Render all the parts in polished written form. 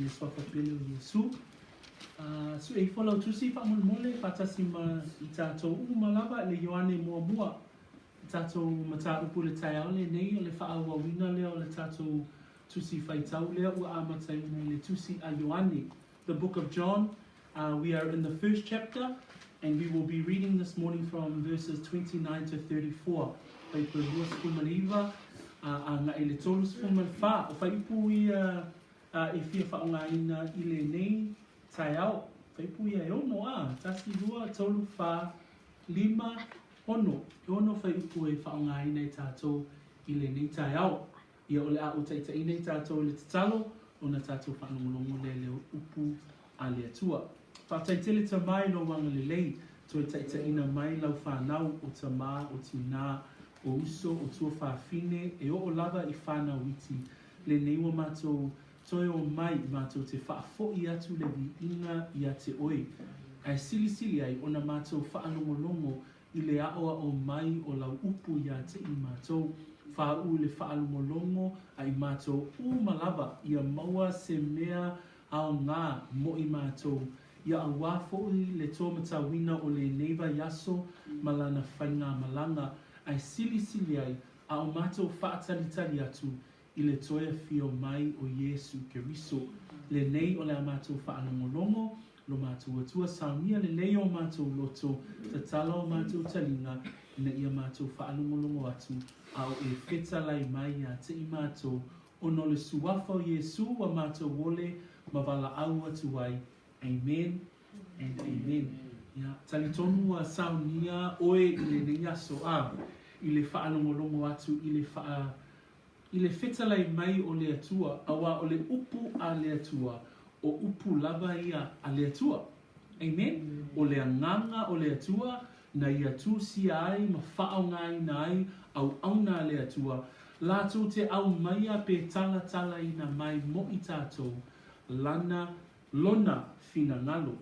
I le Suafa pele o Iesu. Sue ifo lau tusi faamolemole faatasi ma i tatou uma lava i le Ioane muamua. Le tatou mataupu i le taeao lenei o le faaauauina lea o le tatou tusi faitau lea ua amataina i le tusi a Ioane, the book of John. We are in the first chapter and we will be reading this morning from verses 29 to 34. Fuaiupu e 29 agai i le 34. O fuaiupu ia e fia faaaogaina i lenei taeao. Fuaiupu ia e ono, a, 1, 2, 3, 4, 5, 6. E ono fuaiupu e faaaogaina e tatou i lenei taeao. Ia o le a ou taitaiina i tatou i le tatalo ona tatou faalogologo lea i le upu a le Atua. Faafetai tele Tama i lou agalelei, toe taitaiina mai lau fanau o tama, o tinā, o uso, o tuafafine e oo lava i whanau iti, lenei ua matou toe o mai matou te faafoi atu le viiga ia te oe, ae silisili ai ona matou faalogologo i le aʻoaʻo mai o lau upu iā te i matou, fāuʻu i le faalogologo a i matou uma lava ia maua se mea aogā mo i matou, ia auā foʻi le toamatauina o lenei vaiaso ma lana faigamalaga, ae silisili ai a o matou faatalitali atu i le toe afio mai o Iesu Keriso. Lenei o le a matou faalogologo, lo matou Atua saunia lelei o matou loto, tatala o matou taliga, ina ia matou faalogologo atu, a o e fetalai mai iā te i matou, ona o le Suafa o Iesu ua matou ole ma valaau atu ai. Amen and amen. Ia, talitonu ua saunia oe i lenei aso, a, i le faalogologo atu i le faa I le fetalai mai o le Atua, auā o le upu a le Atua, o upu lava ia a le Atua. Amen? O le Agaga o le Atua na ia tusia ai ma faaaogaina ai auauna a le Atua, latou te aumaia pe talatalaina mai mo i tatou Lana Lona finagalo.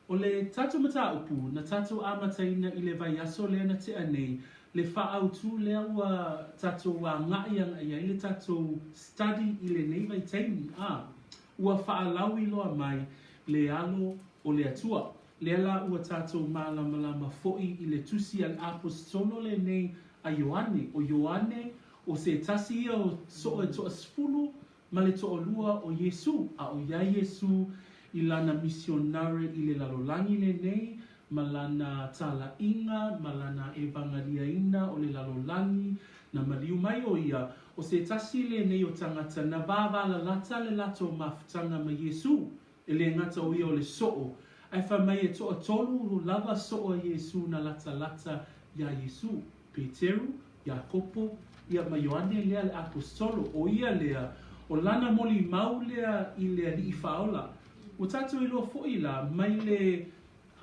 O le tatou mataupu na tatou amataina i le vaiaso lea na tea nei, le faaautu lea ua tatou agai agai ai le tatou study i lenei vaitaimi, a, ua faalauiloa mai le alo o le Atua. Lea la ua tatou malamalama foi i le tusi a le Aposetolo lenei a Ioane, o Ioane o se tasi ia o soo e toasefulu ma le toalua o Iesū, a ʻo ia Iesū i lana misionare i le lalolagi lenei, ma lana tālaʻiga, ma lana ʻevangaliaina o le lalolagi, na maliu mai ʻo ia, ʻo se tasi lenei o tagata na vāvālalata le latou mafutaga ma Iesū, e le gata ʻo ia o le soʻo, ae fai mai e toatolu lava soʻo a Iesū na latalata iā Iesū. Peteru, Iakopo, ia ma Ioane lea le Aposetolo, ʻo ia lea, ʻo lana molimau lea i le Aliʻi Faaola. Ua tatou iloa foʻi la, mai le,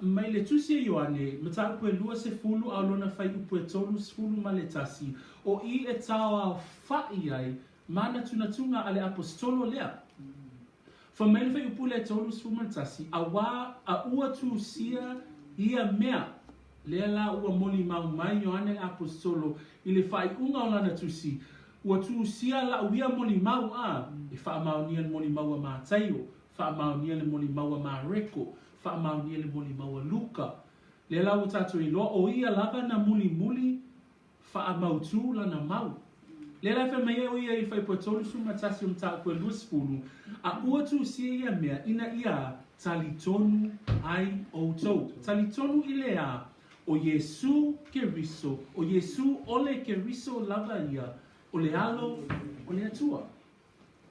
mai le tusi a Ioane, mataupu e 20 a o lona fuaiupu e 31, ʻo i e taoaofaʻi ai manatunatuga a le Aposetolo lea. Fai mai le fuaiupu lea e 31, Auā a ua tusia ia mea, lea la ua molimau mai Ioane le Aposetolo i le faaiuga o lana tusi, ua tusia laʻu ia molimau, a e faamaonia le molimau a Mataio, faamaonia le molimau a Mareko, faamaonia le molimau a Luka. Lea la ua tatou iloa, ʻo ia lava na mulimuli Faamautū lana mau. Lea la e fai mai ai ʻo ia i le fuaiupu e 31 o mataupu e 20, A ua tusia ia mea ina ia talitonu ai ʻoutou. Talitonu i le a? ʻO Iesū Keriso, ʻo Iesū ʻo le Keriso lava ia, ʻo le Alo o le Atua.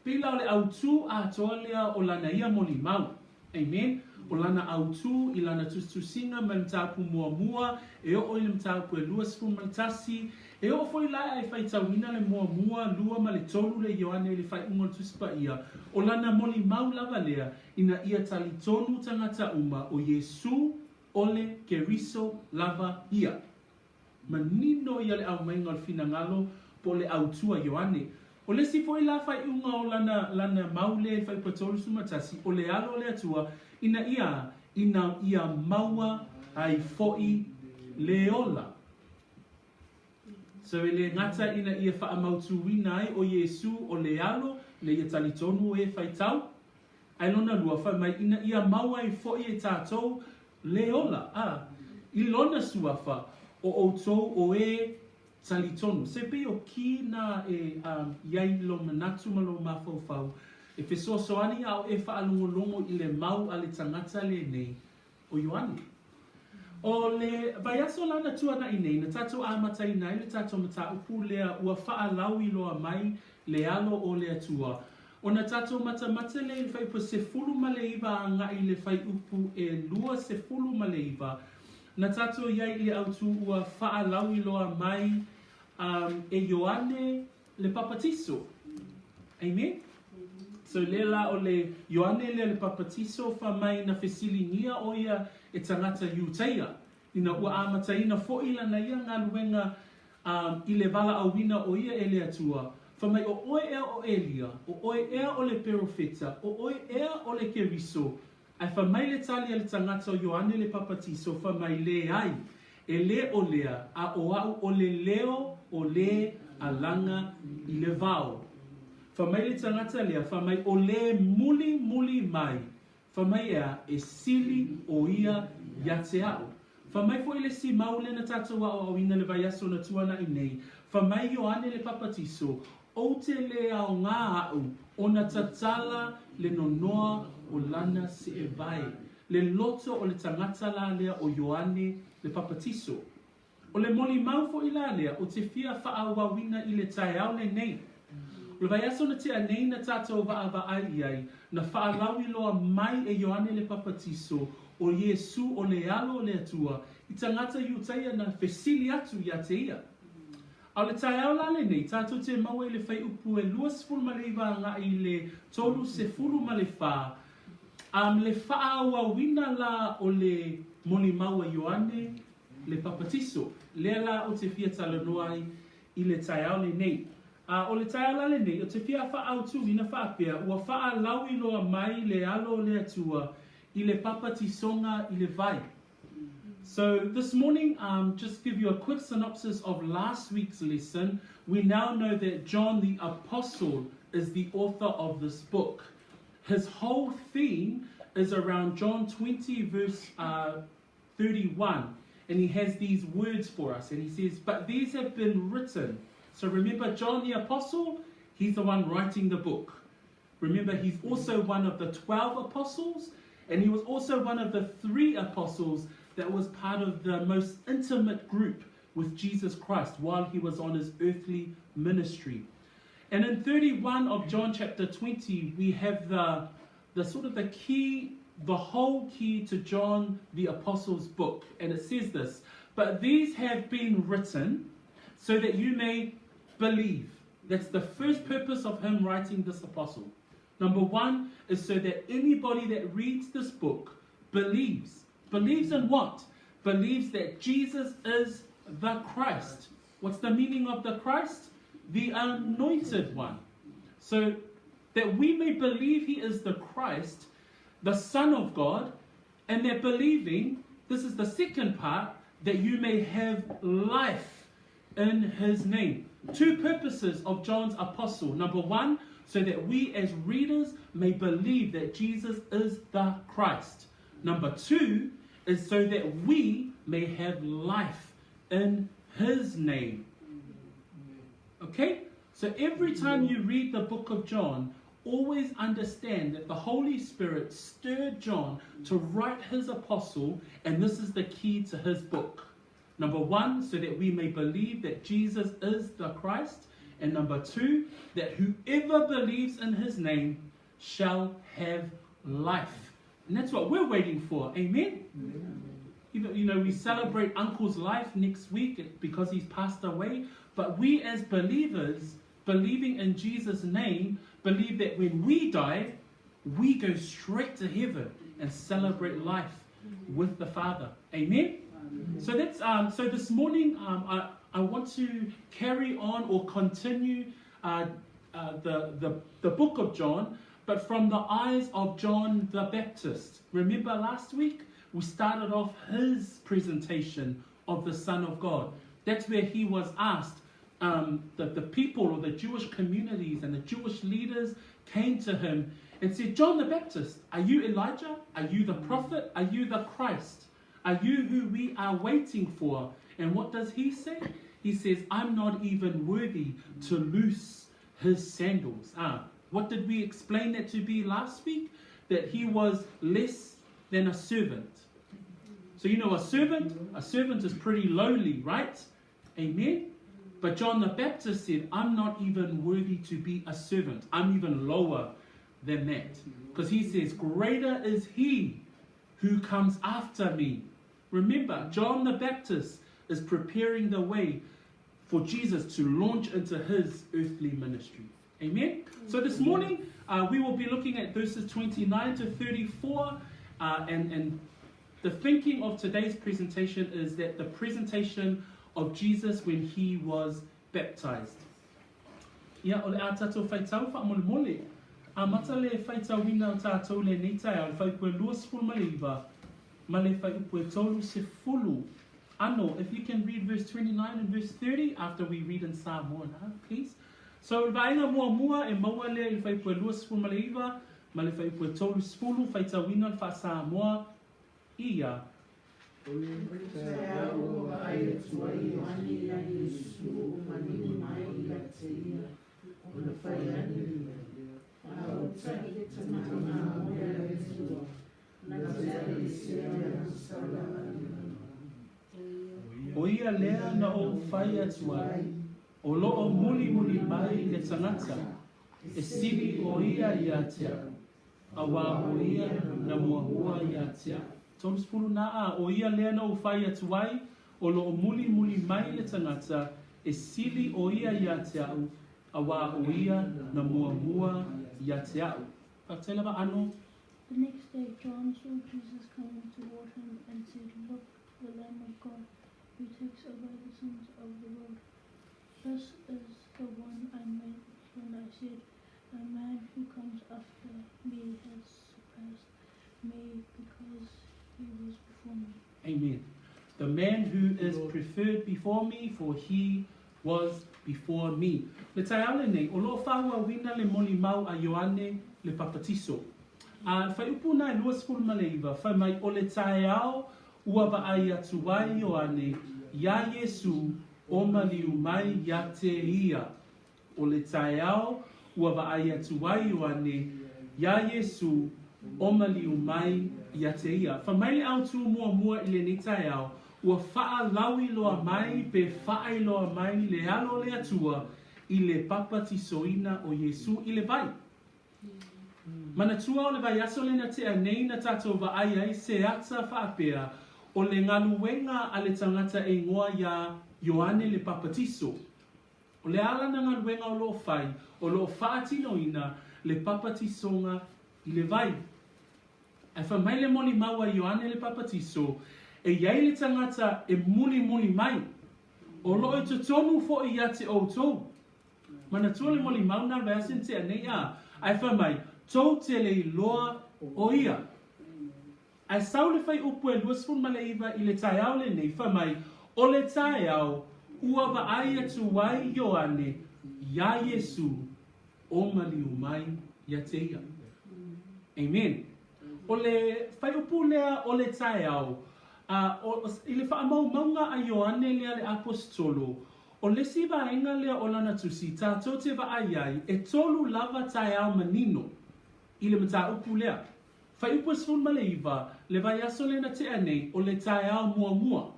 Pēlā o le autū atoa lea o lana ia molimau. Amen. ʻO lana autū i lana tusitusiga mai le mataupu muamua e oo i le mataupu e 21, e oo foi la e faitauina le muamua, lua ma le tolu le Ioane i le faaiuga o le Tusi Paia, ʻo lana molimau lava lea ina ia talitonu tagata uma ʻo Iesū ʻo le Keriso lava ia. Manino ia le aumaiga o le finagalo po o le autū a Ioane. ʻO le isi foi la faaiuga o lana, lana mau lea i fuaiupu e 31, ʻo le alo o le Atua, ina ia, ina ia maua ai foʻi le ola. So e le gata ina ia faamautūina ai ʻo Iesū ʻo le alo, ina ia talitonu e faitau. Ae lona lua, fai mai, ina ia mau ai foʻi e tatou le ola, a i lona suafa, o ʻoutou o e talitonu. Se pei o kī nā e i ai i lou manatu ma lou mafaufau, e fesoasoani a o e faalogologo i le mau a le tagata lenei o Ioane. O le vaiaso la na tuanaʻi nei, na tatou amataina ai le tatou mataupu lea ua faalauiloa mai le alo o le Atua. Ona tatou matamata lea i le fuaiupu 19 agai i le fuaiupu e 29, na tatou i ai i le autū ua faalauiloa mai e Ioane le Papatiso. Amen? So lea la o le Ioane lea le Papatiso fa mai na fesiligia ʻo ia e tagata Iutaia ina ua amataina foʻi lana ia galuega um, i le valaauina o ia e le Atua, fa mai o ʻoe ea o Elia, o ʻoe ea o le Perofeta, o ʻoe ea o le Keriso, Ae fai mai le tali a le tagata o Ioane le Papatiso, fai mai, Leai, e lē ʻo lea, a ʻo aʻu ʻo le leo o lē alaga i le wao. Fai mai le tagata lea, fai mai, ʻO lē muli muli mai, fai mai ea, e sili ʻo ia iā te aʻu. Fai mai foʻi le isi mau lea na tatou aʻoaʻoina le vaiaso na tuanaʻi nei, fai mai Ioane le Papatiso, Ou te lē aogā aʻu ona tatala le nonoa o lana seʻewae, le loto o le tagata la lea o Ioane le Papatiso. O le molimau foʻi la lea o te fia faaauauina i le taeao lenei. O le vaiaso na tea nei na tatou vaavaai i ai, na faalauiloa mai e Ioane le Papatiso o Iesū o le Alo o le Atua i tagata Iutaia na fesili atu iā te ia. A o le taeao la lenei, tatou te maua i le fuaiupu e 29 agai i le 34, a le faaauauina la o le molimau a Ioane le Papatiso, lea la ou te fia talanoa ai i le taeao lenei. A o le taeao la lenei, ou te fia faaautuina faapea, ua faalauiloa mai le Alo o le Atua i le papatisoga i le vai. So this morning, um, just give you a quick synopsis of last week's lesson. We now know that John the Apostle is the author of this book. His whole theme is around John 20, verse uh, 31. And he has these words for us. And he says, But these have been written. So remember, John the Apostle, he's the one writing the book. Remember, he's also one of the 12 apostles, and he was also one of the three apostles that was part of the most intimate group with Jesus Christ while he was on his earthly ministry. And in 31 of John chapter 20, we have the, the sort of the key, the whole key to John the Apostle's book. And it says this, But these have been written so that you may believe. That's the first purpose of him writing this apostle. Number one is so that anybody that reads this book believes. Believes in what? Believes that Jesus is the Christ. What's the meaning of the Christ? The anointed one. So that we may believe he is the Christ, the Son of God, and that believing, this is the second part, that you may have life in his name. Two purposes of John's apostle. Number one, so that we as readers may believe that Jesus is the Christ. Number two is so that we may have life in his name. Okay? So every time you read the book of John, always understand that the Holy Spirit stirred John to write his apostle, and this is the key to his book. Number one, so that we may believe that Jesus is the Christ. And number two, that whoever believes in his name shall have life. And that's what we're waiting for. Amen? Amen. You know, we celebrate Uncle's life next week because he's passed away. But we as believers, believing in Jesus' name, believe that when we die, we go straight to heaven and celebrate life with the Father. Amen? Amen. So that's um, so this morning um, I, I want to carry on or continue uh, uh, the, the, the book of John, but from the eyes of John the Baptist. Remember last week we started off his presentation of the Son of God. That's where he was asked, um, the, the people or the Jewish communities and the Jewish leaders came to him and said, John the Baptist, are you Elijah? Are you the prophet? Are you the Christ? Are you who we are waiting for? And what does he say? He says, I'm not even worthy to loose his sandals. Ah, what did we explain that to be last week? That he was less than a servant. So you know a servant, a servant is pretty lowly, right? Amen. But John the Baptist said, I'm not even worthy to be a servant. I'm even lower than that. Because he says, Greater is he who comes after me. Remember, John the Baptist is preparing the way for Jesus to launch into his earthly ministry. Amen? So this morning, uh, we will be looking at verses 29 to 34. Uh, and, and the thinking of today's presentation is that the presentation of Jesus when he was baptized. Ia, o le a tātou whaitau whaamolemole. A mata le whaitauina o tātou le nei taeao, le whaiupue 29, ma le whaiupue 30. Ano, if you can read verse 29 and verse 30 after we read in Samoan, huh, please. So, le vaega muamua e maua lea i le fuaipue 29 ma le fuaipue 30, faitauina le faa-Samoa, ia. O le taeao ua vaai atu ai Ioane iā Iesu o maliu mai ia te ia, ona fai ane ia, A o taʻi le tagata mamoe a le Atua, na te aveesea lana sala a le ʻO ia lea na ou fai atu ai, O lo o mulimuli mai le tagata, e sili ʻo ia iā te au, auā ʻo ia na muamua iā te au. 30 nā a, ʻo ia lea na ou fai atu ai, o lo o mulimuli mai le tagata, e sili ʻo ia iā te au, auā ʻo ia na muamua iā te au. Faafetai lava ano. The next day John saw Jesus coming toward him and said, Look, the Lamb of God who takes away the sins of the world. This is the one I meant when I said, A man who comes after me has surpassed me because he was before me. Amen. The man who is preferred before me, for he was before me. Le taeao lenei, o lo o faaauauina le molimau a Ioane le Papatiso. A, le fuaiupu na e 29, fai mai, O le taeao ua vaai atu ai Ioane iā Iesū o maliu mai iā te ia. O le taeao ua vaai atu ai Ioane iā Iesū o maliu mai iā te ia. Fai mai le autū muamua i lenei taeao, ua faalauiloa mai pe faailoa mai le alo o le Atua i le papatisoina o Iesū i le vai. Manatua o le vaiaso lena tea nei na tatou vaai ai se ata faapea o le galuega a le tagata e igoa iā Ioane le Papatiso. O le a lana galuega o lo o fai, o lo o faatinoina le papatisoga i le vai. Ae fai mai le molimau a Ioane le Papatiso, e i ai le tagata e mulimuli mai, o lo o i totonu foi ia te outou. Manatua le molimau na le vaiaso na tea nei a, ae fai mai, tou te le iloa o ia. Ae sau le fuaiupu e 29 i le taeao lenei, fai mai, O le taeao ua vaai atu ai Ioane iā Iesū o maliu mai ia te ia. Amen. O le fuaiupu lea o le taeao, a, o, i le faamaumauga a Ioane lea le Aposetolo, o le isi vaega lea o lana tusi tatou te vaai ai, e tolu lava taeao manino i le mataupu lea. Fuaiupu e 19, le vaiaso lea na tea nei, o le taeao muamua.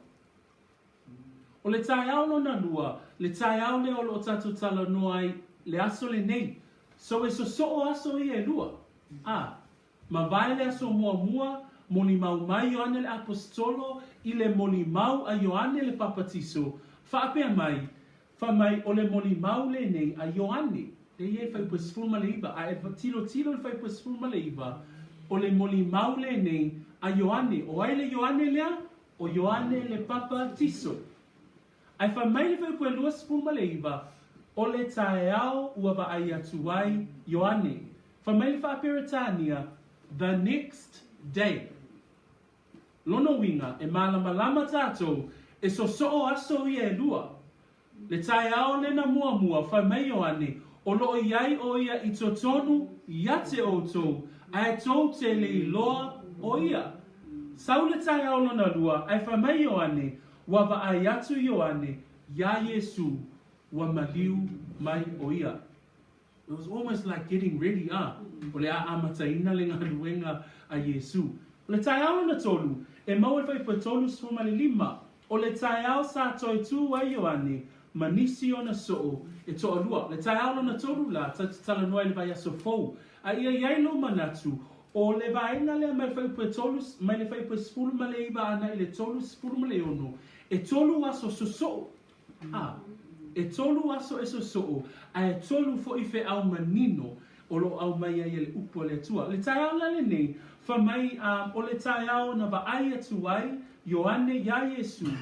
O le taeao lona lua, le taeao lea o lo o tatou talanoa ai le aso lenei. So e sosoo aso ia e lua. A, mavae le aso muamua, molimau mai Ioane le Aposetolo i le molimau a Ioane le Papatiso, faapea mai, Fai mai, o le molimau lenei a Ioane, lea e i ai fuaiupu e 19, a e tilotilo i le fuaiupu e 19, o le molimau lenei a Ioane. O ai le Ioane lea? O Ioane le Papatiso. Ae fai mai le fuaiupu e 29, o le taeao ua vaai atu ai Ioane. Fai mai le Faa-Peretania, the next day. Lona uiga, e malamalama tatou, e sosoo aso ia e lua. Le taeao lena muamua, fai mai Ioane, O lo o i ai ʻo ia i totonu ia te ʻoutou, ae tou te le iloa ʻo ia. Sau le taeao lona lua, ae fai mai Ioane, ua vaai atu Ioane iā Iesū, ua maliu mai ʻo ia. It was almost like getting ready, a, o le a amataina le galuega a Iesū. O le taeao lona tolu, e maua i le fuaiupu e 35, O le taeao sa toe tū ai Ioane ma nisi ona soo e toalua. O le taeao lona tolu la, ta te talanoa i le vaiaso fou. A ia i ai lou manatu, o le vaega lea mai le fuaiupu e tolu, mai le fuaiupu e 19 ana i le 36, e tolu aso sosoo. A, e tolu aso e sosoo, ae tolu foi feau manino o lo o aumai ai e le upu a le Atua. Le taeao la lenei, fai mai, a, o le taeao na vaai atu ai Ioane iā Iesu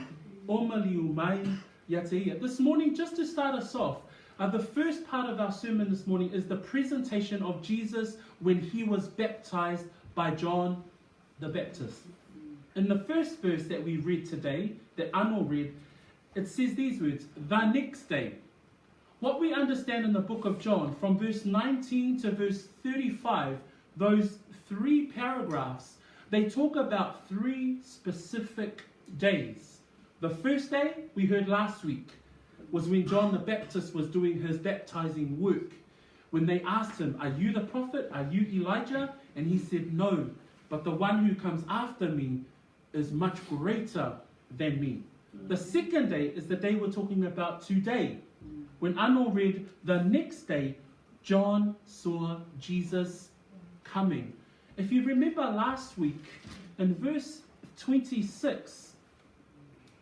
o maliu mai ia te ia. This morning, just to start us off, uh, the first part of our sermon this morning is the presentation of Jesus when he was baptized by John the Baptist. In the first verse that we read today, that Ano read, it says these words, the next day. What we understand in the book of John, from verse 19 to verse 35, those three paragraphs, they talk about three specific days. The first day we heard last week was when John the Baptist was doing his baptizing work. When they asked him, Are you the prophet? Are you Elijah? And he said, No, but the one who comes after me is much greater than me. The second day is the day we're talking about today. When Ano read, the next day, John saw Jesus coming. If you remember last week, in verse 26,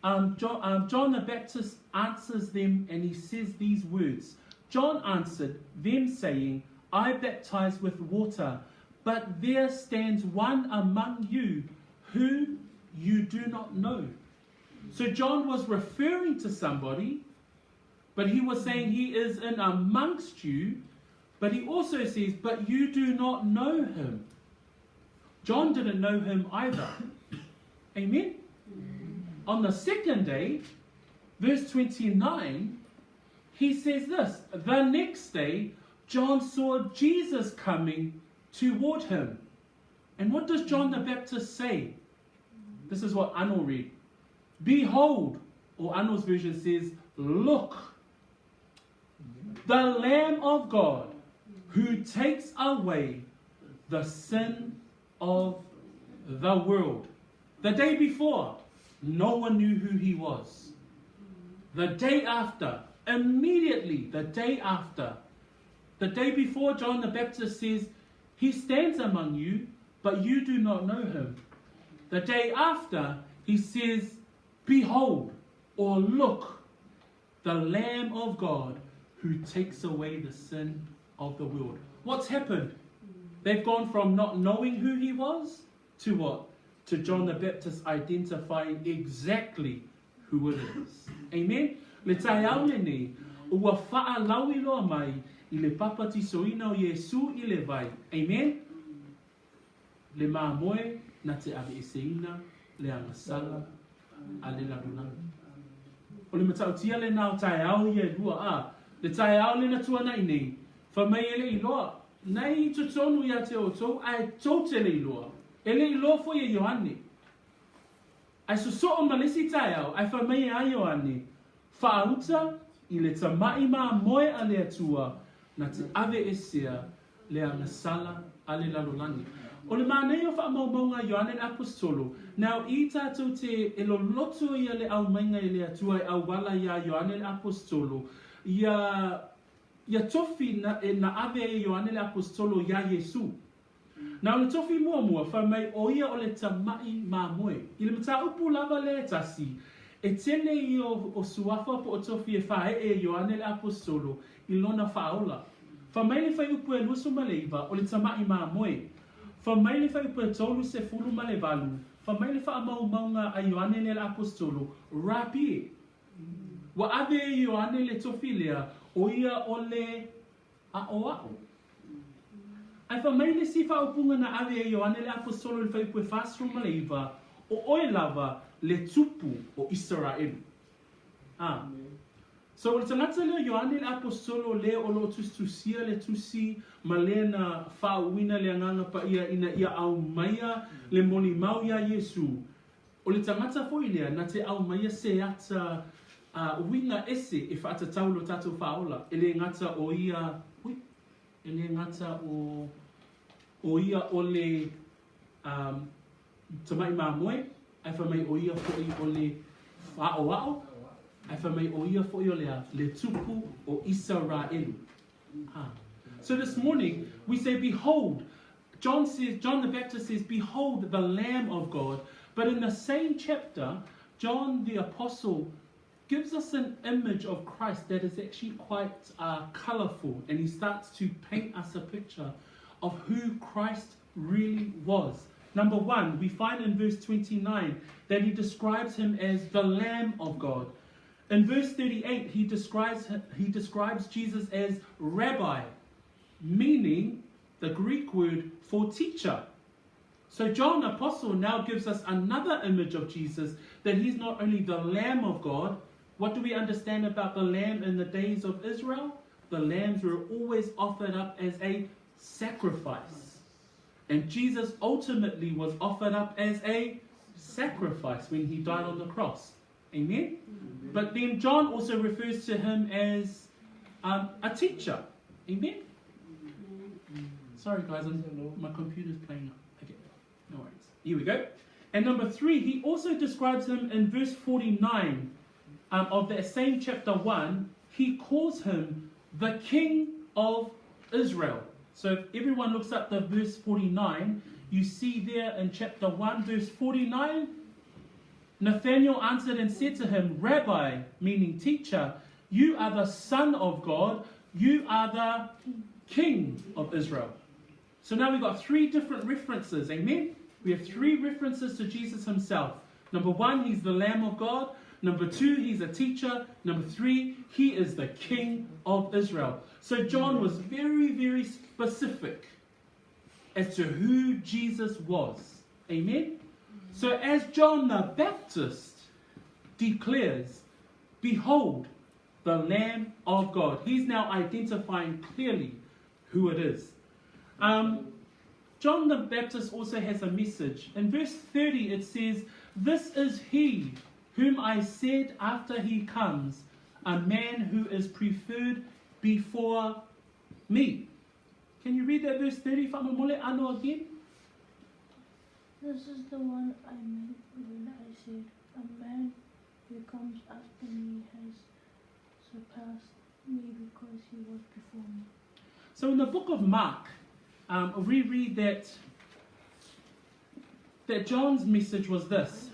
um, John, um, John the Baptist answers them and he says these words John answered them, saying, I baptize with water, but there stands one among you who you do not know. So John was referring to somebody, but he was saying he is in amongst you, but he also says, but you do not know him. John didn't know him either. Amen? On the second day, verse 29, he says this The next day, John saw Jesus coming toward him. And what does John the Baptist say? This is what Ano read. Behold, or Ano's version says, Look, the Lamb of God who takes away the sin of the world. The day before, no one knew who he was. The day after, immediately the day after, the day before, John the Baptist says, He stands among you, but you do not know him. The day after, he says, Behold, or look, the Lamb of God who takes away the sin of the world. What's happened? They've gone from not knowing who he was to what? To John the Baptist identifying exactly who it is. Amen? Le taeao lenei, ua faalauiloa mai i le papatisoina o Iesu i le vai. Amen? Le mamoe na te aveeseina le agasala a le lalolagi. O le matautia lena o taeao ia e lua, a, le taeao lena tuanai nei, fai mai e le iloa, nei i totonu ia te outou, ae tou te le iloa, e le iloa foi e Ioane. Ae sosoo ma le isi taeao, ae fai mai e a Ioane, Faauta i le tamaʻi mamoe a le Atua na te aveesea le agasala a le lalolagi. O le manaia o faamaumauga a Ioane le Aposetolo, now i tatou te e loloto ia le aumaiga e le Atua e auala iā Ioane le Aposetolo, ia ia tofi na e na ave e Ioane le Aposetolo iā Iesu. Now o le tofi muamua, fai mai o ia o le tamaʻi mamoe. I le mataupu lava lea e tasi, e tele ia o, o suafa po o tofi e faeʻe e Ioane le Aposetolo i lona faaola. Fai mai le fuaiupu e 29, o le tamaʻi mamoe. Fai mai le fuaiupu e 38, fai mai le faamaumauga a Ioane lea le Aposetolo, Rabi. Ua ave e Ioane le tofi lea, o ia o le aʻoaʻo. Ae fai mai le isi faaupuga na ave e Ioane le Aposetolo i le fuaiupu e 49, O ʻoe lava le tupu o Isaraelu. A. So o le tagata lea o Ioane le Aposetolo lea o lo o tusitusia le tusi ma lea na faauuina le Agaga Paia ina ia aumaia le molimau iā Iesu, o le tagata foi lea na te aumaia se ata uiga ese e faatatau lo tatou faaola, e le gata o ia, ui, e le gata o, o ia o le um, Tamai mamoe, ae fai mai o ia foi o le aʻoaʻo, ae fai mai o ia foi o le a? Le tupu o Isaraelu. Ah. So this morning we say, Behold, John says, John the Baptist says, Behold the Lamb of God. But in the same chapter, John the Apostle gives us an image of Christ that is actually quite uh, colorful, and he starts to paint us a picture of who Christ really was. Number one, we find in verse 29 that he describes him as the Lamb of God. In verse 38, he describes, he describes Jesus as Rabbi, meaning the Greek word for teacher. So John Apostle now gives us another image of Jesus that he's not only the Lamb of God. What do we understand about the lamb in the days of Israel? The lambs were always offered up as a sacrifice. And Jesus ultimately was offered up as a sacrifice when he died on the cross. Amen? Amen. But then John also refers to him as um, a teacher. Amen? Sorry, guys, I'm, my computer's playing up. Okay, no worries. Here we go. And number three, he also describes him in verse 49 um, of that same chapter 1. He calls him the King of Israel. So if everyone looks up the verse 49, you see there in chapter 1, verse 49, Nathanael answered and said to him, Rabbi, meaning teacher, you are the Son of God, you are the King of Israel. So now we've got three different references, amen? We have three references to Jesus himself. Number one, he's the Lamb of God. Number two, he's a teacher. Number three, he is the King of Israel. So John was very, very specific as to who Jesus was. Amen? So as John the Baptist declares, Behold, the Lamb of God. He's now identifying clearly who it is. Um, John the Baptist also has a message. In verse 30, it says, This is he whom I said after he comes, a man who is preferred before me. Can you read that verse 30, Fa'amomole ano again? This is the one I meant when I said, A man who comes after me has surpassed me because he was before me. So in the book of Mark, um, we read that, that John's message was this.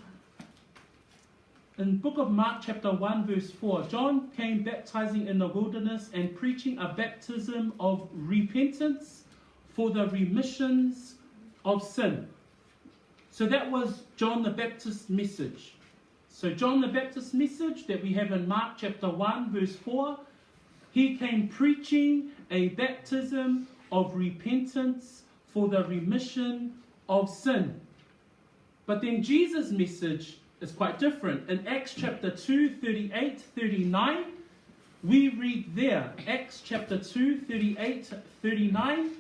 In book of Mark chapter 1 verse 4, John came baptizing in the wilderness and preaching a baptism of repentance for the remissions of sin. So that was John the Baptist's message. So John the Baptist's message that we have in Mark chapter 1 verse 4, he came preaching a baptism of repentance for the remission of sin. But then Jesus' message is quite different. In Acts chapter 2, 38, 39, we read there, Acts chapter 2, 38, 39.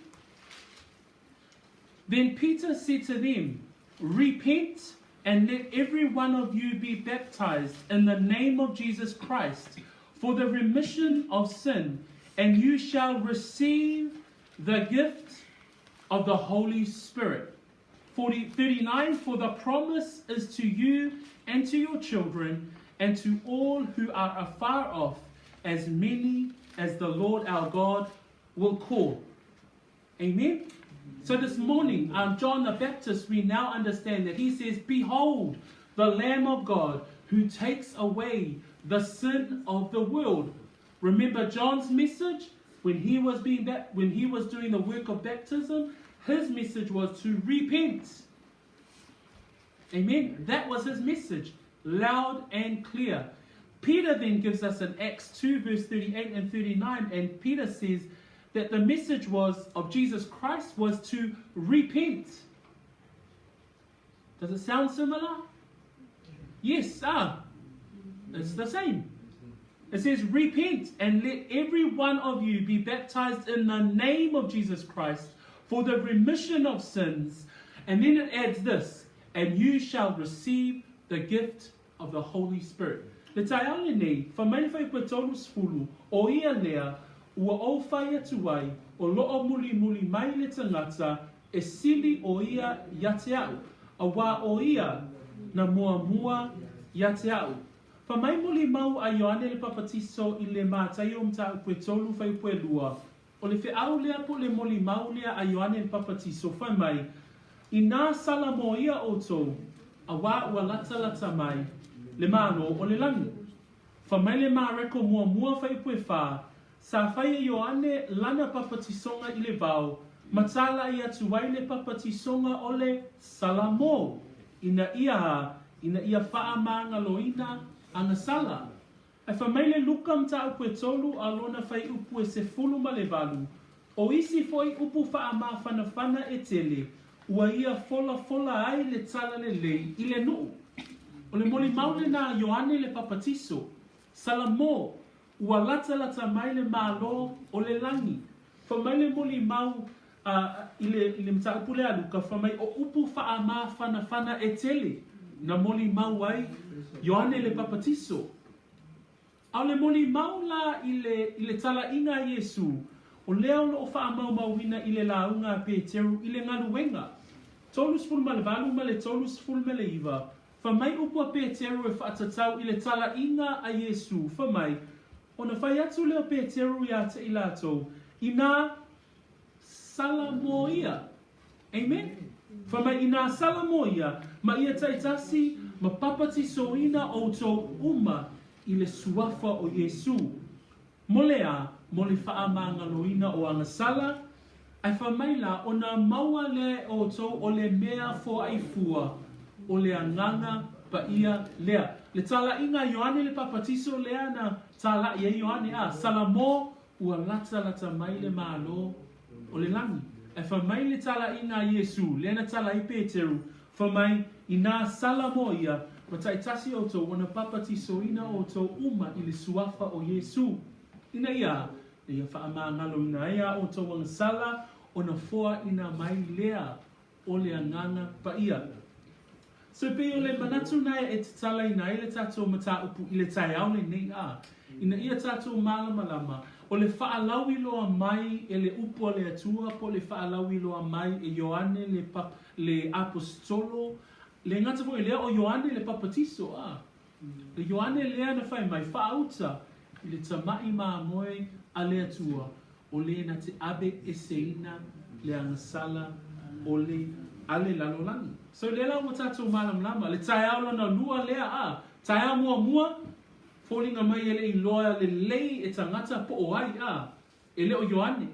Then Peter said to them, Repent and let every one of you be baptized in the name of Jesus Christ for the remission of sin, and you shall receive the gift of the Holy Spirit. 40, 39 For the promise is to you and to your children and to all who are afar off, as many as the Lord our God will call. Amen? So this morning, um, John the Baptist, we now understand that he says, Behold, the Lamb of God who takes away the sin of the world. Remember John's message when he was being when he was doing the work of baptism, his message was to repent. Amen. That was his message, loud and clear. Peter then gives us in Acts 2, verse 38 and 39, and Peter says that the message was of Jesus Christ was to repent. Does it sound similar? Yes, ah, it's the same. It says, Repent and let every one of you be baptized in the name of Jesus Christ for the remission of sins. And then it adds this, and you shall receive the gift of the Holy Spirit. Le taeao lenei, fai mai le fuaiupu e 30, o ia lea, ua ou fai atu ai, o loo mulimuli mai le tagata e sili o ia ia te au, auā o ia na muamua ia te au. Fai mai molimau a Ioane le Papatiso i le Mataio mataupu e 3 fuaiupu e 2, O le feau lea po o le molimau lea a Ioane le Papatiso, fai mai, Inā salamoia ʻoutou, auā ua latalata mai le Malo o le lagi. Fai mai le Mareko muamua fuaiupu e 4, Sa fai e Ioane lana papatisoga i le vao, ma tālaʻi atu ai le papatisoga o le Salamō, ina ia a, ina ia faamagaloina agasala. Ae fai mai le Luka mataupu e 3 a lona fuaiupu e 18, O isi foi upu faamafanafana e tele, ua ia folafola ai le talalelei i le nuu. O le molimau lenā Ioane le Papatiso, Salamō, ua latalata mai le Malo o le lagi. Fai mai le molimau a, i le, i le mataupu lea a Luka, fai mai o upu faamafanafana e tele na molimau ai Ioane le Papatiso. A o le molimau la i le, i le talaiga a Iesū, o lea o lo o faamaumauina i le lauga a Peteru i le galuega 38 ma le 39, Fai mai upu a Peteru e faatatau i le talaiga a Iesū, fai mai, Ona fai atu lea o Peteru iā te i latou, Inā sala mō ia. Amen? Fai mai, Inā sala mō ia, ma ia taitasi ma papatisoina ʻoutou uma i le suafa o Iesū. Mo le a, mo le faamagaloina o agasala, ae fai mai la, ona maua lea e ʻoutou o le mea foaʻi fua, o le Agaga Paia lea. Le talaiga a Ioane le Papatiso lea na talaʻi ai Ioane, a, Salamō, ua latalata mai le Malo o le lagi. Ae fai mai le talaiga a Iesū, lea na tala ai Peteru, fai mai, Inā sala mō ia, ma taitasi ʻoutou ona papatisoina ʻoutou uma i le suafa o Iesū, ina ia a, na ia faamagaloina ai a ʻoutou agasala ona foaʻina mai lea o le Agaga Paia. So e pei o le manatu na e tatalaina ai le tatou mataupu i le taeao lenei a, ina ia tatou malamalama, o le faalauiloa mai e le upu a le Atua po o le faalauiloa mai e Ioane le le Aposetolo, le gata foi lea o Ioane le Papatiso a, le Ioane lea na fai mai, Faauta i le tamaʻi mamoe a le Atua, o le na te ave eseina le agasala o le a le lalolagi. So lea la ua tatou malamalama, le taeao lona lua lea a, taeao muamua, foliga mai e le i loa lelei e tagata po o ai a, e le o Ioane.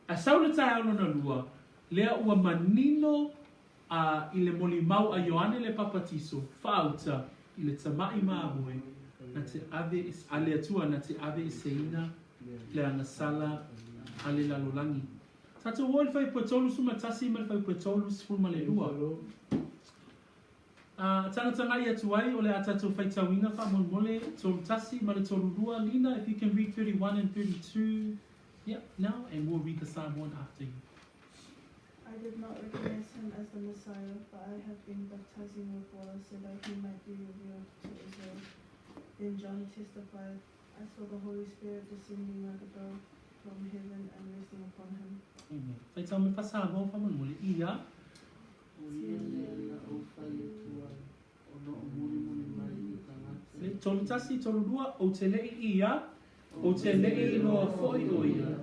Ae sau le taeao lona lua, lea ua manino a i le molimau a Ioane le Papatiso, faauta i le tamaʻi mamoe na te ave a le Atua na te ave eseina le agasala a le lalolagi. Tatou o i le fuaiupu e 31 ma le fuaiupu e 32. A tagatagai atu ai, o le a tatou faitauina faamolemole 31 ma le 32. Lina, if you can read 31 and 32, yeah, now, and we'll read the Samoan after you. I did not recognize him as the Messiah, but I have been baptizing with water so that he might be revealed to Israel. Then John testified, I saw the Holy Spirit descending like a dove from heaven and resting upon him. Amen. Faitau mai faa-Samoa faamolemole, ia. O ia lea na ou fai atu ai, ona o mulimuli mai le tagata. Le 31, 32, Ou te leʻi ia, ou te leʻi iloa foi o ia,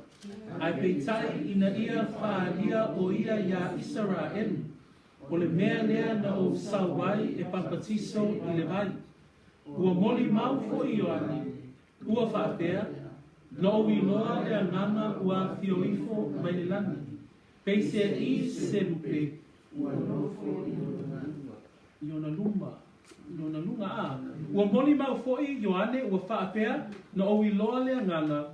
ae peitai ina ia faalia o ia iā Isaraelu, o le mea lea na ou sau ai e papatiso i le vai. Ua molimau foi Ioane, ua faapea, Na ou iloa le Agaga ua afio ifo mai le lagi, peiseai se lupe, Ua nofo i ona luma. I ona luma, i lona luga, a. Ua molimau foi Ioane ua faapea, Na ou iloa le Agaga,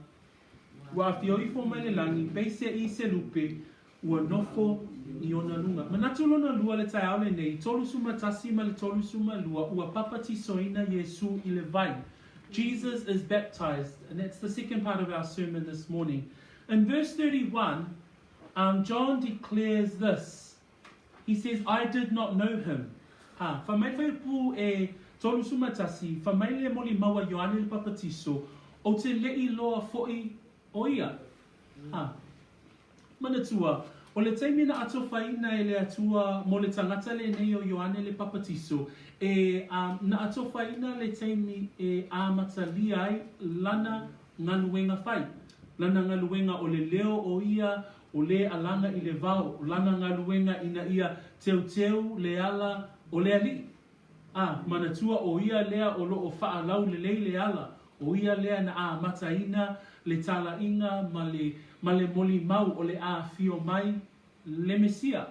ua afio ifo mai le lagi, peiseai se lupe, ua nofo i ona luga. Manatu lona lua le taeao lenei, 31 ma le 32, ua papatisoina Iesū i le vai. Jesus is baptized, and that's the second part of our sermon this morning. In verse 31, um, John declares this. He says, I did not know him. Ha, fai mai fuaiupu e 31, fai mai le molimau a Ioane le Papatiso, Ou te leʻi loa foʻi o ia. Ha. Manatua, o le taimi na atofaina e le Atua mo le tagata lenei o Ioane le Papatiso, e, a, na atofaina le taimi e amatalia ai lana galuega fai, lana galuega o le leo o ia o le alaga i le vao, lana galuega ina ia teuteu le ala o le Alii. A, manatua o ia lea o lo o faalaulelei le ala, o ia lea na amataina le talaiga ma le, ma le molimau o le afio mai le Mesia.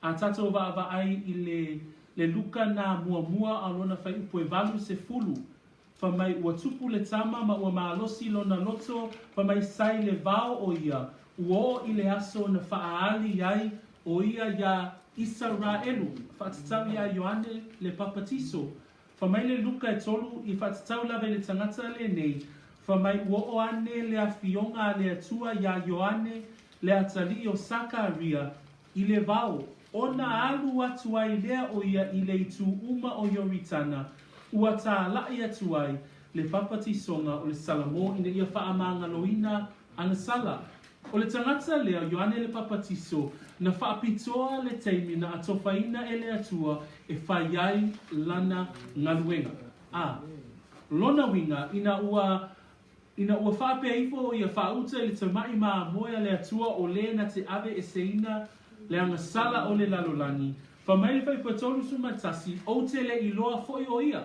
A tatou vaavaai i le, le Luka na muamua a lona fuaiupu e 80, Fai mai ua tupu le tama ma ua malosi lona loto, fai mai sa i le vao o ia, ua oo i le aso na faaali ai o ia iā Isaraelu, faatatau iā Ioane le Papatiso. Fai mai le Luka e tolu i faatatau lava i le tagata lenei, fai mai ua oo ane le afioga a le Atua iā Ioane le atalii o Sakaria i le vao, ona alu atu ai lea o ia i le itu uma o Ioritana, ua tālaʻi atu ai le papatisoga o le Salamo ina ia faamagaloina ana sala. O le tagata lea, o Ioane le Papatiso, na faapitoa le taimi na atofaina e le Atua e fai ai lana galuega. A lona uiga, ina ua Ina ua faapea ifo o ia faauta i le tamaʻi mamoe a le Atua o lē na te ave eseina le agasala o le lalolagi, fai mai le fuaiupu e 31, Ou te le iloa foʻi o ia.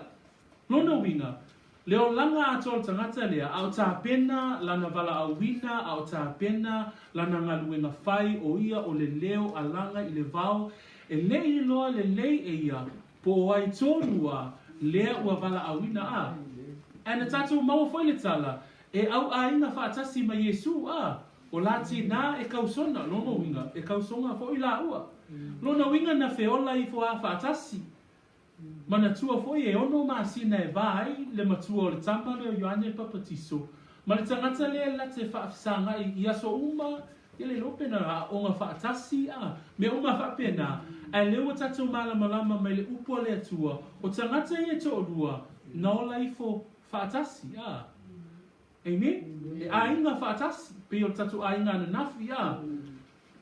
Lona uiga, le olaga atoa o le tagata lea, a o tapena lana valaauina, a o tapena lana galuega fai, o ia o le leo alaga i le vao, e le i iloa lelei e ia Po o ai tonu a lea ua valaauina a? Ae na tatou maua foi le tala, e auʻāina faatasi ma Iesū a, o la tinā e kausona, lona uiga, e kausoga foi lāua. Lona uiga na feola ifo a faatasi. Manatua foi e ono masina e va ai le matua o le tama lea o Ioane le Papatiso ma le tagata lea la te faafesagai i aso uma Ia le iloa pe na aoga faatasi a mea uma faapena, ae lea ua tatou malamalama mai le upu a le Atua, o tagata ia e toalua, na ola ifo faatasi, a. Amen? E aiga faatasi, pei o le tatou aiga ananafi, a.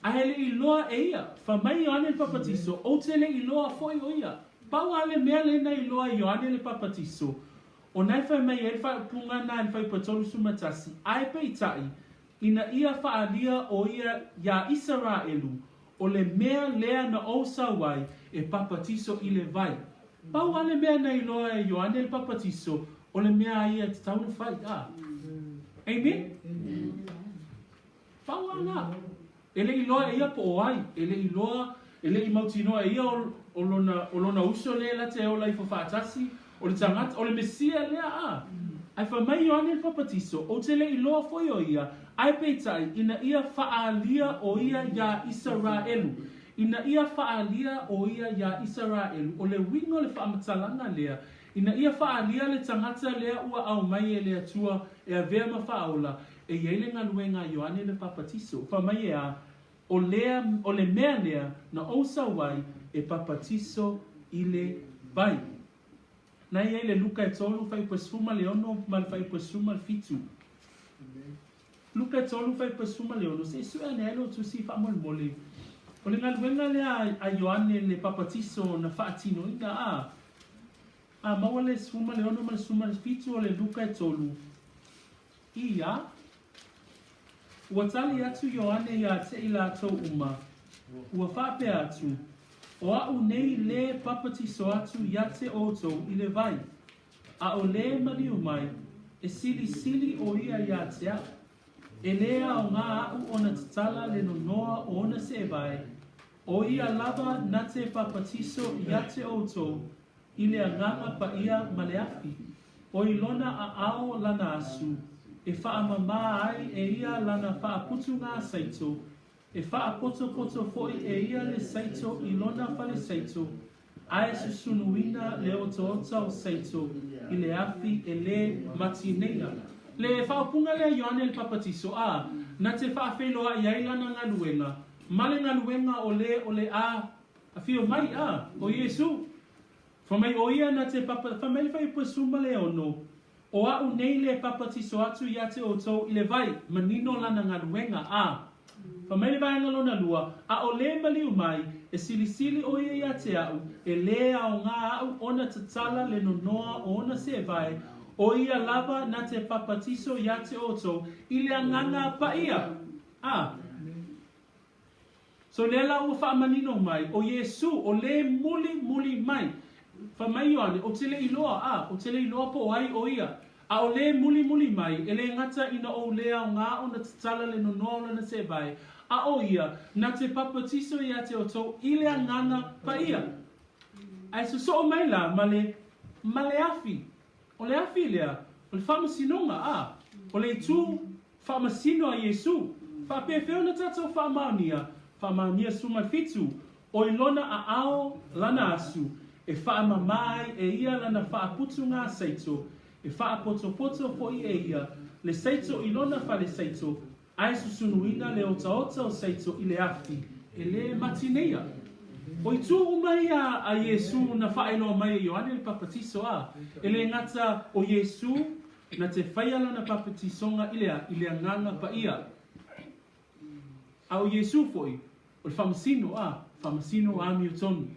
Ae le i iloa e ia, fai mai Ioane le Papatiso, ou te le iloa foi o ia. Pau a le mea lea na iloa e Ioane le Papatiso, o na e fai mai ai le faaupuga na i le fuaiupu e 31, ae peitai, Ina ia faaalia o ia iā Isaraelu, o le mea lea na ou sau ai e papatiso i le vai. Pau a le mea na iloa e Ioane le Papatiso, o le mea a ia e tatau ona fai. A. Amen? Pau a na. E le iloa e ia po o ai, e le iloa, e le i mautinoa e ia o, o lona, o lona uso lea la te ola ifo faatasi, o le tagata, o le Mesia lea, a. Ae fai mai Ioane le Papatiso, Ou te le iloa foi o ia, ae peitai, ina ia faaalia o ia iā Isaraelu. Ina ia faaalia o ia iā Isaraelu, o le uiga o le faamatalaga lea, ina ia faaalia le tagata lea ua aumai e le Atua e avea ma faaola, E i ai le galuega a Ioane le Papatiso, fai mai e a, o lea, o le mea lea na ou sau ai e papatiso i le vai. Na i ai le Luka e tolu, fuaiupu e 16 ma le fuaiupu e 17. Luka e tolu, fuaiupu e 16, se i sue ane ai lou tusi faamolemole. O le galuega lea a Ioane le Papatiso na faatinoina, a, a maua le 16 ma le 17 o le Luka e tolu, Ia. Ua tali atu Ioane iā te i lātou uma, ua faapea atu, O aʻu nei lē papatiso atu iā te ʻoutou i le vai, a o lē maliu mai, e silisili ʻo ia iā te aʻu. E lē aoga aʻu ona tatala le nonoa o ona seʻewae, ʻo ia lava na te papatiso iā te ʻoutou i le Agaga Paia ma le afi. ʻO i lona ʻaʻao lana asu, e faamamā ai e ia lana faaputugā saito, e faapotopoto foʻi e ia le saito i lona fale saito, Ae susunuina le otaota o Seito i le afi e lē matineia. Le faaupuga lea Ioane le Papatiso, a, na te faafeiloai ai lana galuega, ma le galuega o lē o le a afio mai, a, o Iesu. Fai mai ʻo ia na te papa, fai mai le fuaiupu e 16, O aʻu nei le papatiso atu iā te ʻoutou i le vai, manino lana galuega, a. Fai mai le vaega lona lua, A ʻo lē maliu mai, e silisili ʻo ia iā te aʻu, e lē aogā aʻu ona tatala le nonoa o ona seʻewae, ʻo ia lava na te papatiso iā te ʻoutou i le agaga paʻia. A. So lea la ua faamanino mai, ʻo Iesū, ʻo lē muli, muli mai. Fai mai Ioane, ʻO te le iloa, a, ʻo te le iloa po o ai ʻo ia. A ʻo lē muli, muli mai, e lē gata ina ou lē aogā ona tatala le nonoa o lana seʻewae, a ʻo ia, na te papatiso iā te ʻoutou i le agaga paʻia. Ae sosoʻo mai la ma le, ma le afi. ʻO le afi lea, o le faamasinoga, a, o le itu faamasino a Iesū. Faapefea ona tatou faamaonia? Faamaonia 17, O i lona aao lana asu, e faamamā ai e ia lana faaputuga saito, e faapotopoto foʻi e ia le saito i lona fale saito, Ae susunuina le otaota o Seito i le afi, e lē matineia. O itu uma ia a Iesū na faailoa mai e Ioane le Papatiso, a e lē gata o Iesū na te faia lana papatisoga i le a, i le agaga paia. A o Iesū foʻi, o le faamasino, a, faamasino amiotonu.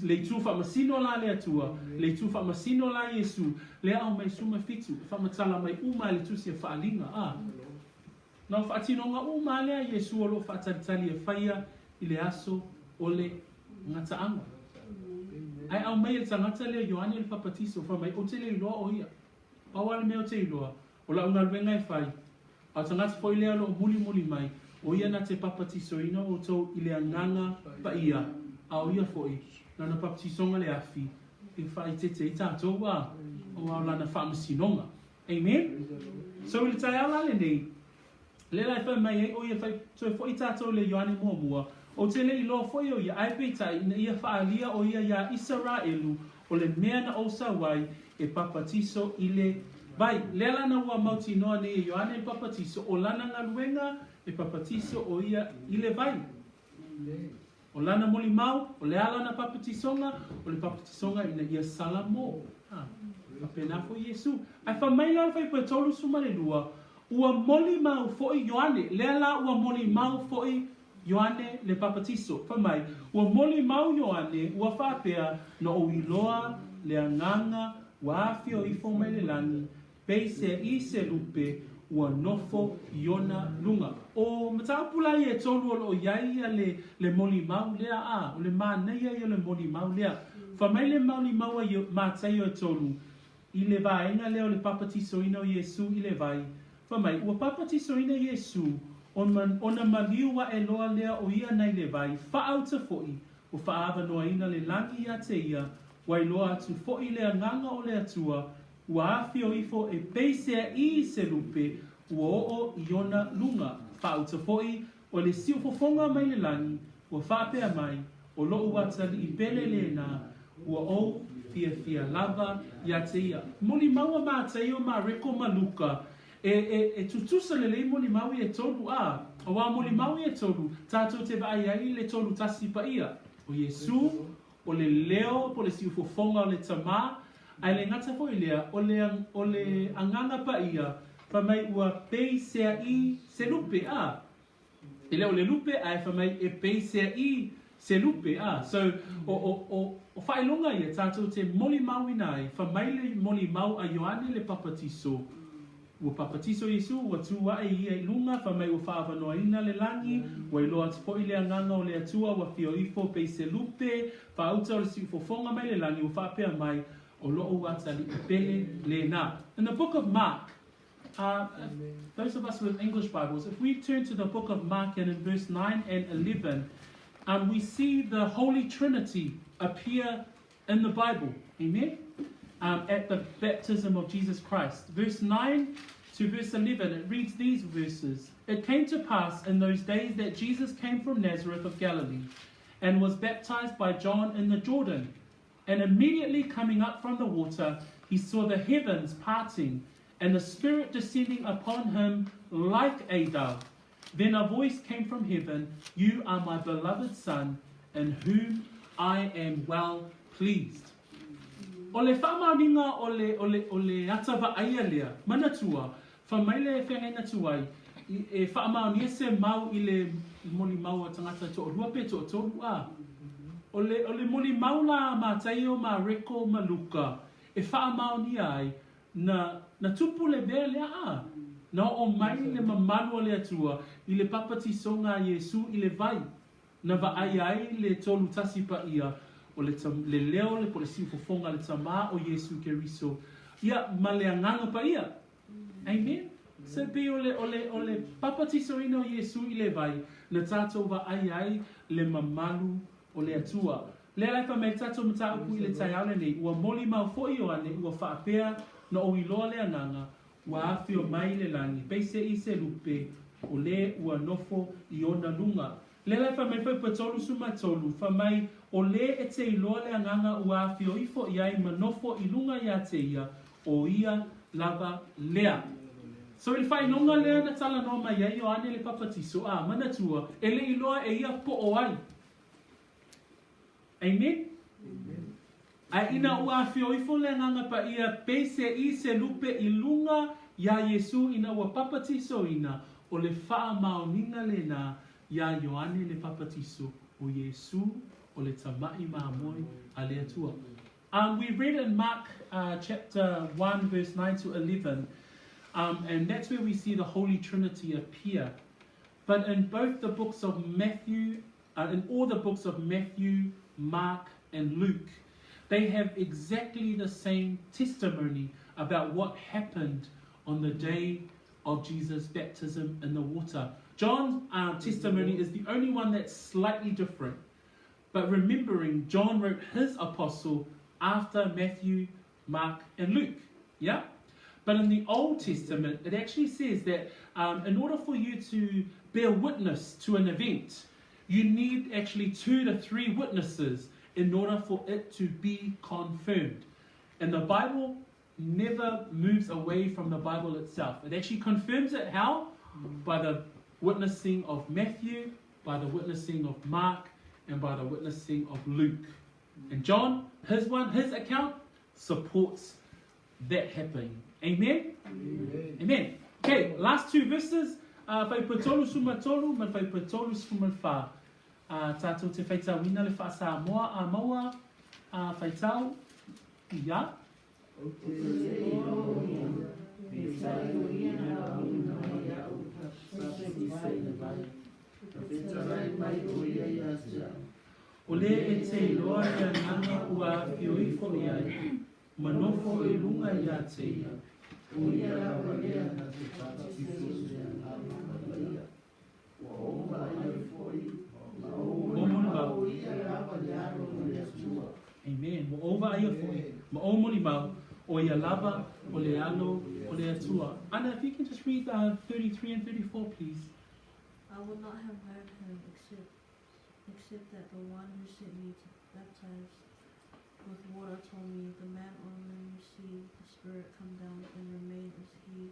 Le itu faamasino la le Atua, le itu faamasino la Iesu, lea aumai 17, e faamatala mai uma e le Tusi a Faaliga, a. Na o faatinoga uma a lea Iesu o loo faatalitali e faia i le aso o le gataaga. Ae aumai e le tagata lea Ioane le Papatiso, fai mai, Ou te le iloa o ia. Pau a le mea ou te iloa, O lau galuega e fai, a o tagata foi lea o lo o mulimuli mai, o ia na te papatisoina outou i le Agaga Paia, a o ia foi, lana papatisoga le afi e faaeteete ai tatou, a o a lana faamasinoga. Amen? So i le taeao la lenei, lea la e fai mai ai o ia fai, toe foi tatou i le Ioane muamua, ou te le iloa foi o ia, ae peitai ina ia faaalia o ia iā Isaraelu O le mea na ou sau ai e papatiso i le vai. Lea lana ua mautinoa nei e Ioane le papatiso, o lana galuega e papatiso o ia i le vai. O lana molimau, o le a lana papatisoga? O le papatisoga ina ia salamo. A, faapena foi Iesu. Ae fai mai la le fuaiupu e 32, Ua molimau foi Ioane, lea la ua molimau foi Ioane le Papatiso, fai mai, Ua molimau Ioane, ua faapea, Na ou iloa le agaga ua afio ifo mai le lagi, peisea i se lupe, ua nofo i ona luga. O mataupu la ia e tolu o lo o i ai ia le, le molimau lea, a, o le manaia ia o le molimau lea. Fai mai le molimau a Mataio e tolu, i le vaega lea o le papatisoina o Iesū i le vai, fai mai, ua papatisoina Iesū, ona maliu aʻe loa lea o ia nai le vai, faauta foʻi, ua faaavanoaina le lagi iā te ia, ua iloa atu foʻi le agaga o le Atua, ua afio ifo e peisea i se lupe, ua oo i ona luga, faauta foʻi, o le siufofoga mai le lagi, ua faapea mai, O loʻu atalii pele lena, ua ou fiafia lava iā te ia. Molimau a Mataio ma Reko ma Luka, e, e, e tutusa lelei molimau ia e tolu, a, auā molimau ia e tolu, tatou te vaai ai i le tolu tasi paia, o Iesū, o le leo po o le siufofoga o le Tamā, a e le gata foi lea, o le, o le Agaga Paia, fai mai ua peisea i se lupe, a. E le o le lupe ae fai mai e peisea i se lupe, a. So, o, o, o, o faailoga ia tatou te molimauina ai, fai mai le molimau a Ioane le Papatiso, ua papatiso Iesu, ua tū aʻe ia i luga, fai mai ua faaavanoaina le lagi, ua iloa atu foi le agaga o le Atua, ua fio ifo pei se lupe, faauta o le siufofoga mai le lagi, ua faapea mai, O loʻu atalii pele lena. In the book of Mark, uh, those of us with English Bibles, if we turn to the book of Mark and in verse 9 and 11, um, we see the Holy Trinity appear in the Bible. Amen? Um, at the baptism of Jesus Christ. Verse 9 to verse 11, it reads these verses It came to pass in those days that Jesus came from Nazareth of Galilee. and was baptized by John in the Jordan. And immediately coming up from the water, he saw the heavens parting and the Spirit descending upon him like a dove. Then a voice came from heaven, You are my beloved Son, in whom I am well pleased. O le faamaoniga o le, o le, o le ata vaaia lea, manatua, fai mai le feagaiga tuai, i, e faamaonia se mau i le molimau a tagata toalua pe toatolu a. O le, o le molimau la a Mataio ma Reko ma Luka e faamaonia ai, Na, na tupu le mea lea a? Na oo mai le mamalu o le Atua i le papatisoga a Iesu i le vai, na vaaia ai le Tolutasi Paia o le, le leo le po le siufofoga a le Tamā o Iesu Keriso, ia, ma le Agaga Paia. Amen? So e pei o le, o le, o le papatisoina o Iesu i le vai, na tatou vaaia ai le mamalu o le Atua. Lea la e fai mai le tatou mataupu i le taeao lenei, ua molimau foi Ioane ua faapea na ou iloa le Agaga, ua afio mai le lagi, peiseai se lupe, o le ua nofo i ona luga. Lea la e fai mai Fuaiupu 33, fai mai, O le e te iloa le Agaga ua afio ifo i ai ma nofo i luga iā te ia, o ia lava lea. So i le faailoga lea na talanoa mai ai Ioane le Papatiso, a, manatua, e le iloa e ia po o ai. Amen? Ae ina ua afio ifo le Agaga Paia peiseai se lupe i luga iā Iesu ina ua papatisoina, o le faamaoniga lenā iā Ioane le Papatiso, o Iesu o le Tamaʻi Mamoe a le Atua. Um, we read in Mark uh, chapter 1 verse 9 to 11, um, and that's where we see the Holy Trinity appear. But in both the books of Matthew uh, in all the books of Matthew, Mark, and Luke, they have exactly the same testimony about what happened on the day of Jesus' baptism in the water. John's uh, testimony is the only one that's slightly different. But remembering, John wrote his apostle after Matthew, Mark, and Luke. Yeah? But in the Old Testament, it actually says that um, in order for you to bear witness to an event, you need actually two to three witnesses in order for it to be confirmed. And the Bible never moves away from the Bible itself. It actually confirms it how? By the witnessing of Matthew, by the witnessing of Mark, and by the witnessing of Luke. And John, his one, his account supports that happening. Amen? Amen. Amen. Okay, last two verses. Uh, whai tolu suma tolu, ma whai tolu suma wha. Uh, tātou te whaitauina le wha a maua uh, whaitau, ia. Ou te iloa o ia, peitai o ia na auina mai iaʻu papatiso i le vai, na fetalai mai ʻo ia iā te au. O le e te iloa le agaga ua afio ifo i ai, ma nofo i luga iā te ia. ʻO ia lava lea na te papatiso i le Agaga Paia. Ua ou vaai foi, ma ou molimau, ʻo ia lava le Alo o le Atua. Amen. Ua ou vaaia foi, ma ou molimau, ʻo ia lava o le Alo o le Atua. Anna, if you can just read uh, 33 and 34, please. I would not have known him except, except that the one who sent me to baptize with water told me, The man on whom you see the Spirit come down and remain is he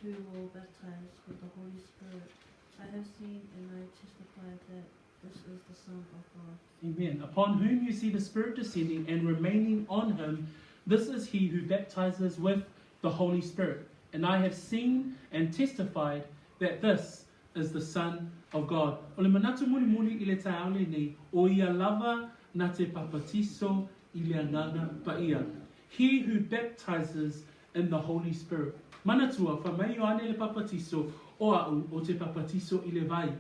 who will baptize with the Holy Spirit. I have seen and I testify that this is the Son of God. Amen. Upon whom you see the Spirit descending and remaining on him, this is he who baptizes with the Holy Spirit. And I have seen and testified that this is the Son of God. O le manatu mulimuli i le taeao lenei, o ia lava na te papatiso i le Agaga Paia. He who baptizes in the Holy Spirit. Manatua, fai mai Ioane le Papatiso, o a'u, o te papatiso i le vai,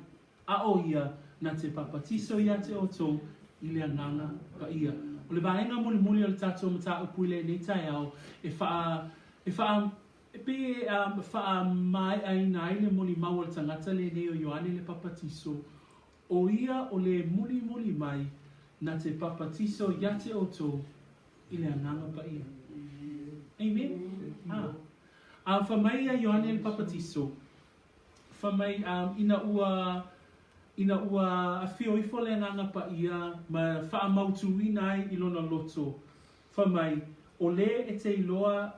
a o ia, na te papatiso ia te outou i le Agaga Paia. O le vaega mulimuli o le tatou mataupu i lenei taeao, e wha, e wha, e pei e um, whaamaeaina ai le molimau o le tagata lenei o Ioane le Papatiso, o ia o le mulimuli mai na te papatiso ia te outou i le Agaga Paia. Amen? Ah. A fai mai ia Ioane le Papatiso, fai mai um, ina ua Ina ua afio ifo le Agaga Paia ma faamautuina ai i lona loto, fai mai, O lē e te iloa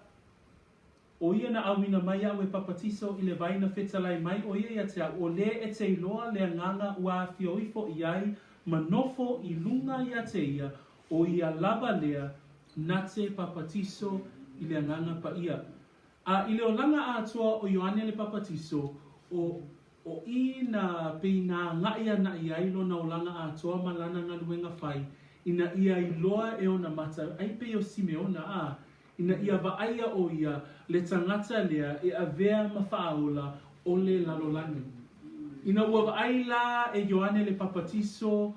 o ia na auina mai aʻu e papatiso i le vai na fetalai mai o ia ia te aʻu, o lē e te iloa le Agaga ua afio ifo i ai ma nofo i luga ia te ia, o ia lava lea na te papatiso i le Agaga Paia. A i le olaga atoa o Ioane le Papatiso, o O i na pei na agaʻi anaʻi ai lona olaga atoa ma lana galuega fai, ina ia iloa e ona mata ai pei o Simeona, a ina ia vaaia o ia le tagata lea e avea ma faaola o le lalolagi. Ina ua vaai la e Ioane le Papatiso,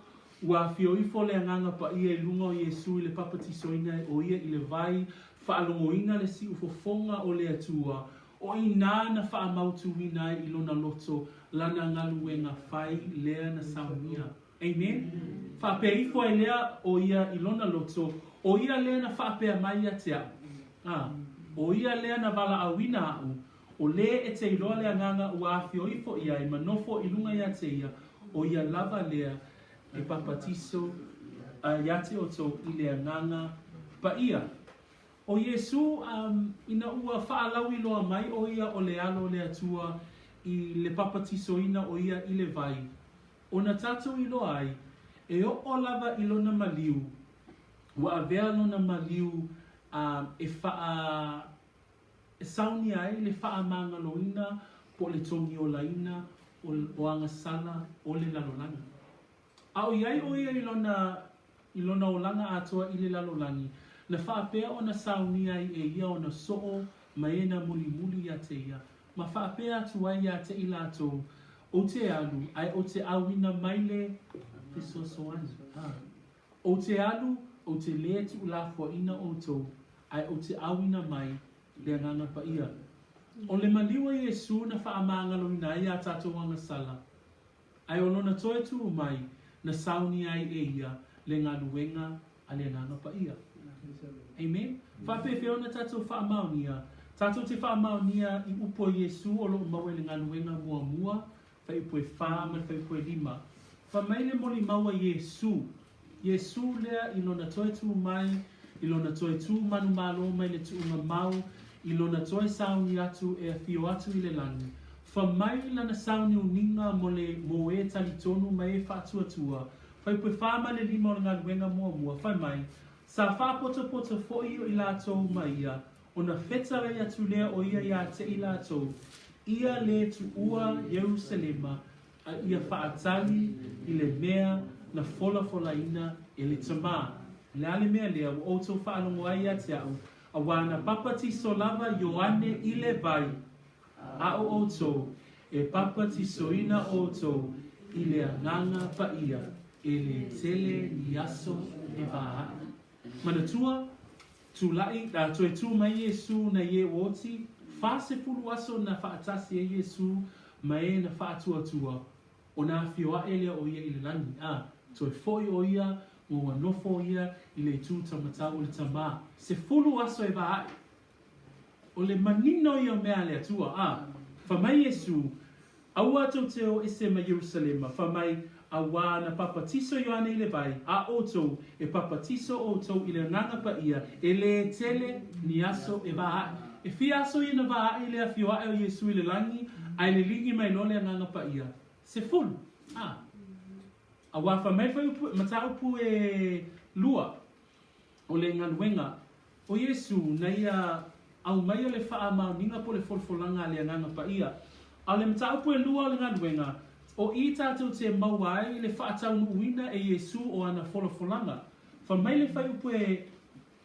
ua afio ifo le Agaga Paia i luga o Iesu i le papatisoina o ia i le vai, faalogoina le siufofoga o le Atua, O i nā na faamautuina ai i lona loto lana galuega fai lea na saunia. Amen. Faapea ifo ai lea o ia i lona loto, o ia lea na faapea mai ia te aʻu. A, o ia lea na valaauina aʻu, o lē e te iloa le agaga ua afio ifo i ai ma nofo i luga ia te ia, o ia lava lea e papatiso ia te outou i le Agaga Paia. ʻO Iesū, ina ua faalauiloa mai ʻo ia o le Alo o le Atua i le papatisoina o ia i le vai, ona tatou iloa ai, e oʻo lava i lona maliu, ua avea lona maliu e fa'a e saunia ai le faamagaloina po o le togiolaina o agasala o le lalolagi. A ʻoiai ʻo ia i lona i lona olaga atoa i le lalolagi, na faapea ona saunia ai e ia ona soo ma e na mulimuli ia te ia, ma faapea atu ai ia te i latou, Ou te alu, ae ou te auina mai le fesoasoani. A. Ou te alu, ou te lē tuulafoaina outou, ae ou te auina mai le Agaga Paia. O le maliu a Iesū na faamagaloina ai a tatou agasala, Ae o lona toe tū mai, na saunia ai e ia le galuega a le Agaga Paia. Amen? Faapefea ona tatou faamaonia? Tatou te faamaonia i upu a Iesu o lo o maua i le galuega muamua, fuaiupu e fa ma le fuaiupu e lima. Fai mai le molimau a Iesu, Iesu lea i lona toe tū mai, i lona toe tū manumalo mai le tuuga mau, i lona toe sauni atu e afio atu i le lagi. Fa mai lana sauniuniga mo le mo e talitonu ma e faatuatua, fuaiupu e fa ma le lima o le galuega muamua, fai mai, Sa faapotopoto foi i latou ma ia, ona fetalai atu lea o ia ia te i latou, ia le tuua Ierusalema, a ia faatali i le mea na folafolaina e le Tamā. O le a le mea lea ua outou faalogo ai ia te aʻu, auā na papatiso lava Ioane i le vai, a o outou, e papatisoina outou i le Agaga Paia, e lē tele ni aso e vā aʻe. Manatua, Tulai, a toe tū mai Iesū na ie oti, 40 aso na faatasi ai Iesū ma e na faatuatua, ona afio aʻe lea o ia i le lagi, a toe foʻi o ia ma ua nofo ia i le itu tamatau o le Tamā. 10 aso e vā aʻe. O le manino ia o mea a le Atua, a fa mai Iesū, Aua tou te o ese ma Ierusalema, fa mai, auā na papatiso Ioane i le vai, a outou, e papatiso outou i le Agaga Paia, e lē tele ni aso e vā aʻe. E fia aso ia na vā aʻe i le afio aʻe o Iesu i le lagi, a e liligi mai loa le Agaga Paia? 10. A. Auā fa mai le fuaiupu, mataupu e lua. O le galuega o Iesu na ia aumaia le faamaoniga po o le folafolaga a le Agaga Paia. A o le mataupu e lua o le galuega, o i tatou te maua ai le faataunuuina e Iesu o ana folafolaga. Fai mai le fuaiupu e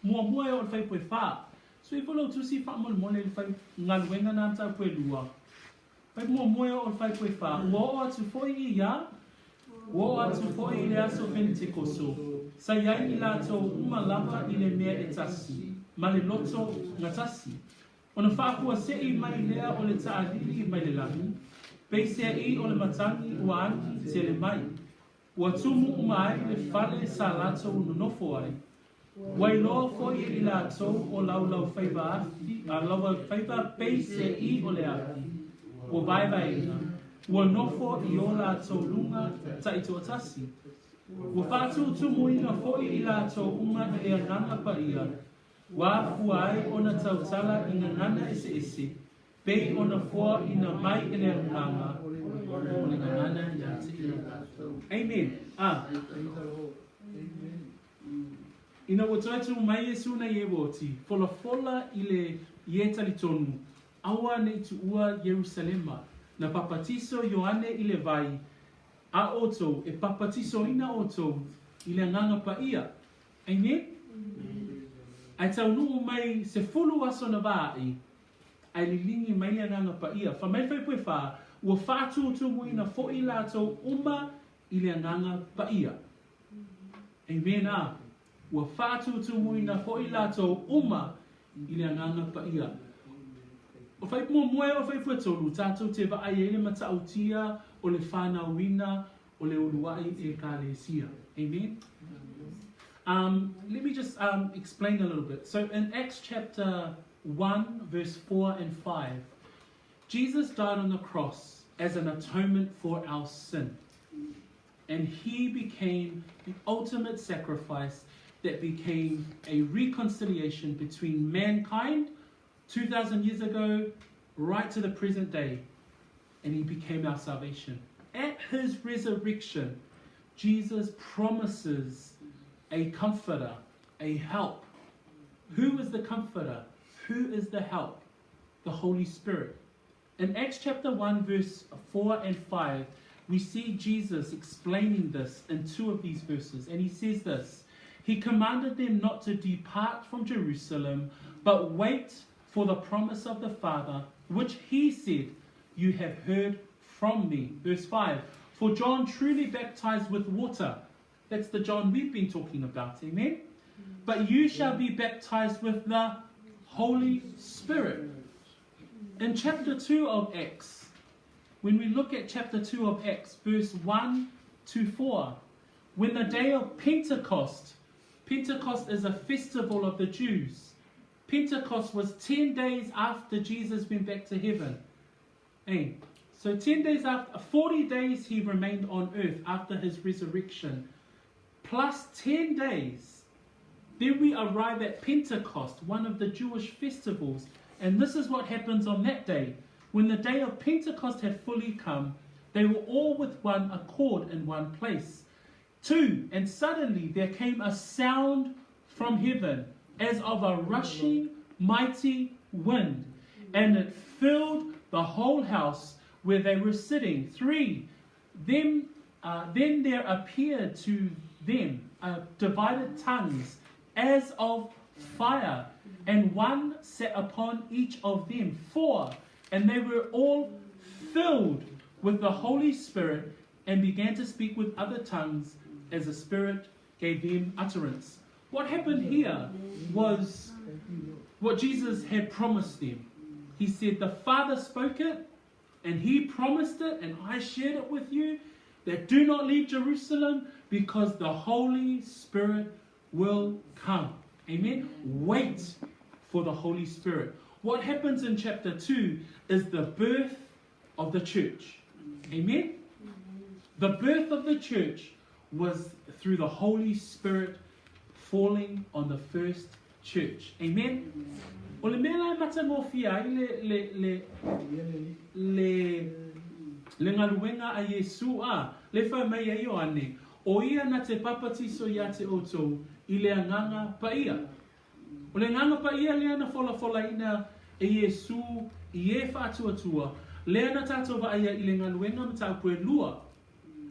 muamua e oo i le fuaiupu e fa. Sui ifo lou tusi faamolemole i le fai galuega na mataupu e lua. Fai muamua e oo i le fuaiupu e fa, ua oo atu foi i a, ua oo atu foi i le aso Penetekoso, sa i ai i latou uma lava i le mea e tasi, ma le loto gatasi. Ona faafuasei mai lea o le taalili mai le lagi, peiseai o le matagi ua agi tele mai. Ua tumu uma ai le fale sa latou nonofo ai. Ua iloa foi e i latou o laulaufaiva afi, a lauaufaiva peiseai o le afi, ua vaevaeina. Ua nofo i o latou luga taitoatasi. Ua faatutumuina foi i latou uma i le Agaga Paia, ua afua ai ona tautala i gagana eseese, pei ona foaina mai e le Agaga o le gagana ia te ia. Amen. Ah. Ina ua toe tū mai Iesu nei e oti, folafola i le i e talitonu, aua ne i tuua Ierusalema, na papatiso Ioane i le vai, a outou, e papatisoina outou i le Agaga Paia. Amen? Ae taunuu mai 10 aso na vaai, ae liligi mai le Agaga Paia. Fai mai le Fuaiupu e 4, ua faatutumuina foi latou uma i le Agaga Paia. Amen a. Ua faatutumuina foi latou uma i le Agaga Paia. O le fuaiupu muamua e o le fuaiupu e tolu, tatou te vaai ai le matautia o le fanauina o le uluai Ekalesia. Amen. Let me just explain a little bit. So in Acts chapter 1 verse 4 and 5, Jesus died on the cross as an atonement for our sin. And he became the ultimate sacrifice that became a reconciliation between mankind 2,000 years ago right to the present day. And he became our salvation. At his resurrection, Jesus promises a comforter, a help. Who is the comforter? Who is the help? The Holy Spirit. In Acts chapter 1, verse 4 and 5, we see Jesus explaining this in two of these verses. And he says this He commanded them not to depart from Jerusalem, but wait for the promise of the Father, which he said, You have heard from me. Verse 5 For John truly baptized with water. That's the John we've been talking about, amen? But you shall be baptized with the Holy Spirit. In chapter 2 of Acts, when we look at chapter 2 of Acts, verse 1 to 4, when the day of Pentecost, Pentecost is a festival of the Jews. Pentecost was 10 days after Jesus went back to heaven. Eh? So 10 days after, 40 days he remained on earth after his resurrection, plus 10 days. Then we arrive at Pentecost, one of the Jewish festivals. And this is what happens on that day. When the day of Pentecost had fully come, they were all with one accord in one place. 2. And suddenly there came a sound from heaven, as of a rushing mighty wind, and it filled the whole house where they were sitting. 3. Then, then there appeared to them divided tongues as of fire, and one sat upon each of them. 4. And they were all filled with the Holy Spirit and began to speak with other tongues as the Spirit gave them utterance. What happened here was what Jesus had promised them. He said, The Father spoke it, and He promised it, and I shared it with you, that do not leave Jerusalem because the Holy Spirit will come. Amen. Wait for the Holy Spirit. What happens in chapter 2 is the birth of the church. Amen. The birth of the church was through the Holy Spirit falling on the first church. Amen. O le mea la e matagofie ai le, le, le, le, le galuega a Iesu a, le fai mai e Ioane, o ia na te papatiso ia te outou i le Agaga Paia. O le Agaga Paia lea na folafolaina e Iesu i e faatuatua, lea na tatou vaaia i le galuega mataupu e lua,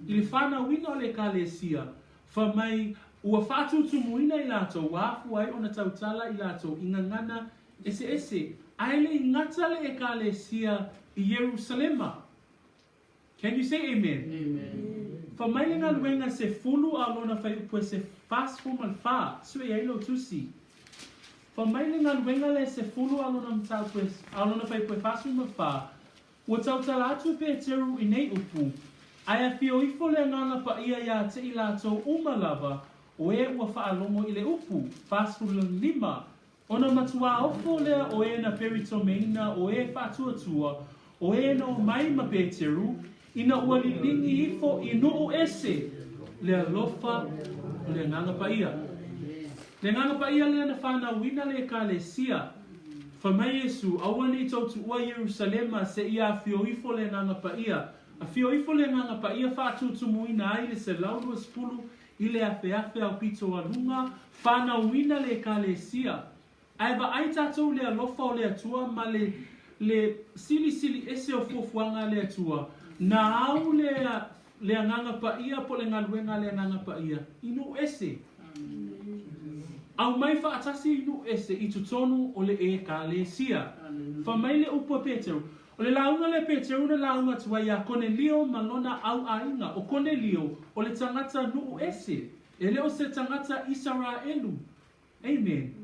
I le fanauina o le Ekalesia, fai mai ua faatutumuina i latou ua afua ai ona tautala i latou i gagana eseese, ae le i gata le Ekalesia i Ierusalema. Can you say amen? Amen. Fai mai le galuega 10 a lona fuaiupu e se 44, sue ai lou tusi. Fai mai le galuega le 10 a lona mataupu e, a lona fuaiupu e 44, Ua tautala atu e Peteru i nei upu, Ae afio ifo le Agaga Paia iā te i latou uma lava o e ua faalogo i le upu, 45, ona matuā ofo lea o e na peritomeina o e faatuatua, o e na omai ma Peteru, Ina ua liligi ifo i nuu ese le alofa o le Agaga Paia. Le Agaga Paia lea na fanauina le Ekalesia. Fai mai Iesu, Aua ne i tou tuua Ierusalema seia afio ifo le Agaga Paia. Afio ifo le Agaga Paia faatutumuina ai le 120 i le afeafe aupito a luga, fanauina le Ekalesia. Ae vaai tatou i le alofa o le Atua ma le le silisili ese o fuafuaga a le Atua, na au le le Agaga Paia po le galuega a le Agaga Paia i nuu ese. Aumai faatasi i nuu ese i totonu o le Ekalesia. Fai mai le upu a Peteru, O le lauga lea Peteru na lauga atu ai iā Konelio ma lona au aiga, o Konelio o le tagata nuu ese, e le o se tagata Isaraelu. Amen.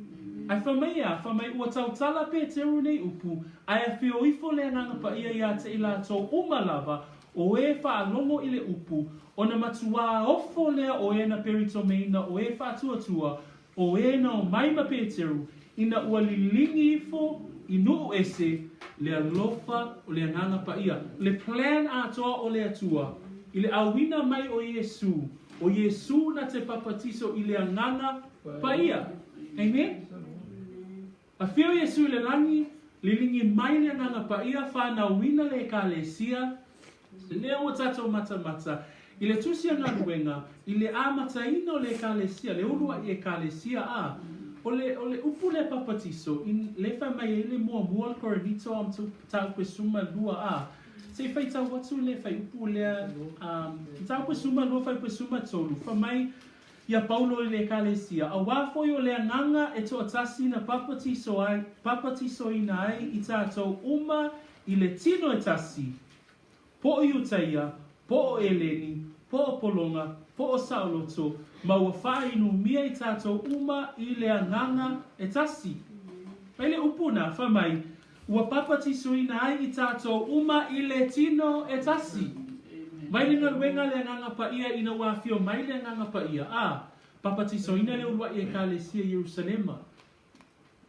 Ae fai mai e a? Fai mai ua tautala Peteru nei upu, ae afio ifo le Agaga Paia iā te i latou uma lava o e faalogo i le upu, ona matuā ofo lea o e na peritomeina o e faatuatua, o e na omai ma Peteru, ina ua liligi ifo i nuu ese le alofa o le Agaga Paia, le plan atoa o le Atua i le auina mai o Iesu, O Iesū na te papatiso i le Agaga Paia. Amen? Afio Iesū i le lagi, liligi mai le Agaga Paia, whanauina le Ekalesia, lea ua tatou matamata i le tusi a galuega, i le amataina o le Ekalesia, le uluai Ekalesia, a, o le, o le upu lea papatiso, i, le fai mai ai le muamua o le Korinito a Mataupu e 12, a, Se i faitau atu le fuaiupu lea, Mataupu e 12 fuaiupu e 13, fai mai ia Paulo i le Ekalesia, Auā foi o le Agaga e toatasi na papatiso ai, papatisoina ai i tatou uma i le tino e tasi, po o Iutaia, po o Eleni, po o Pologa, po o Saoloto, ma ua faainumia i tatou uma i le Agaga e tasi. Mai le upu na, fai mai, Ua papatisoina ai i tatou uma i le tino e tasi. Mai le galuega a le Agaga Paia ina ua afio mai le Agaga Paia, a papatisoina le uluai Ekalesia i Ierusalema.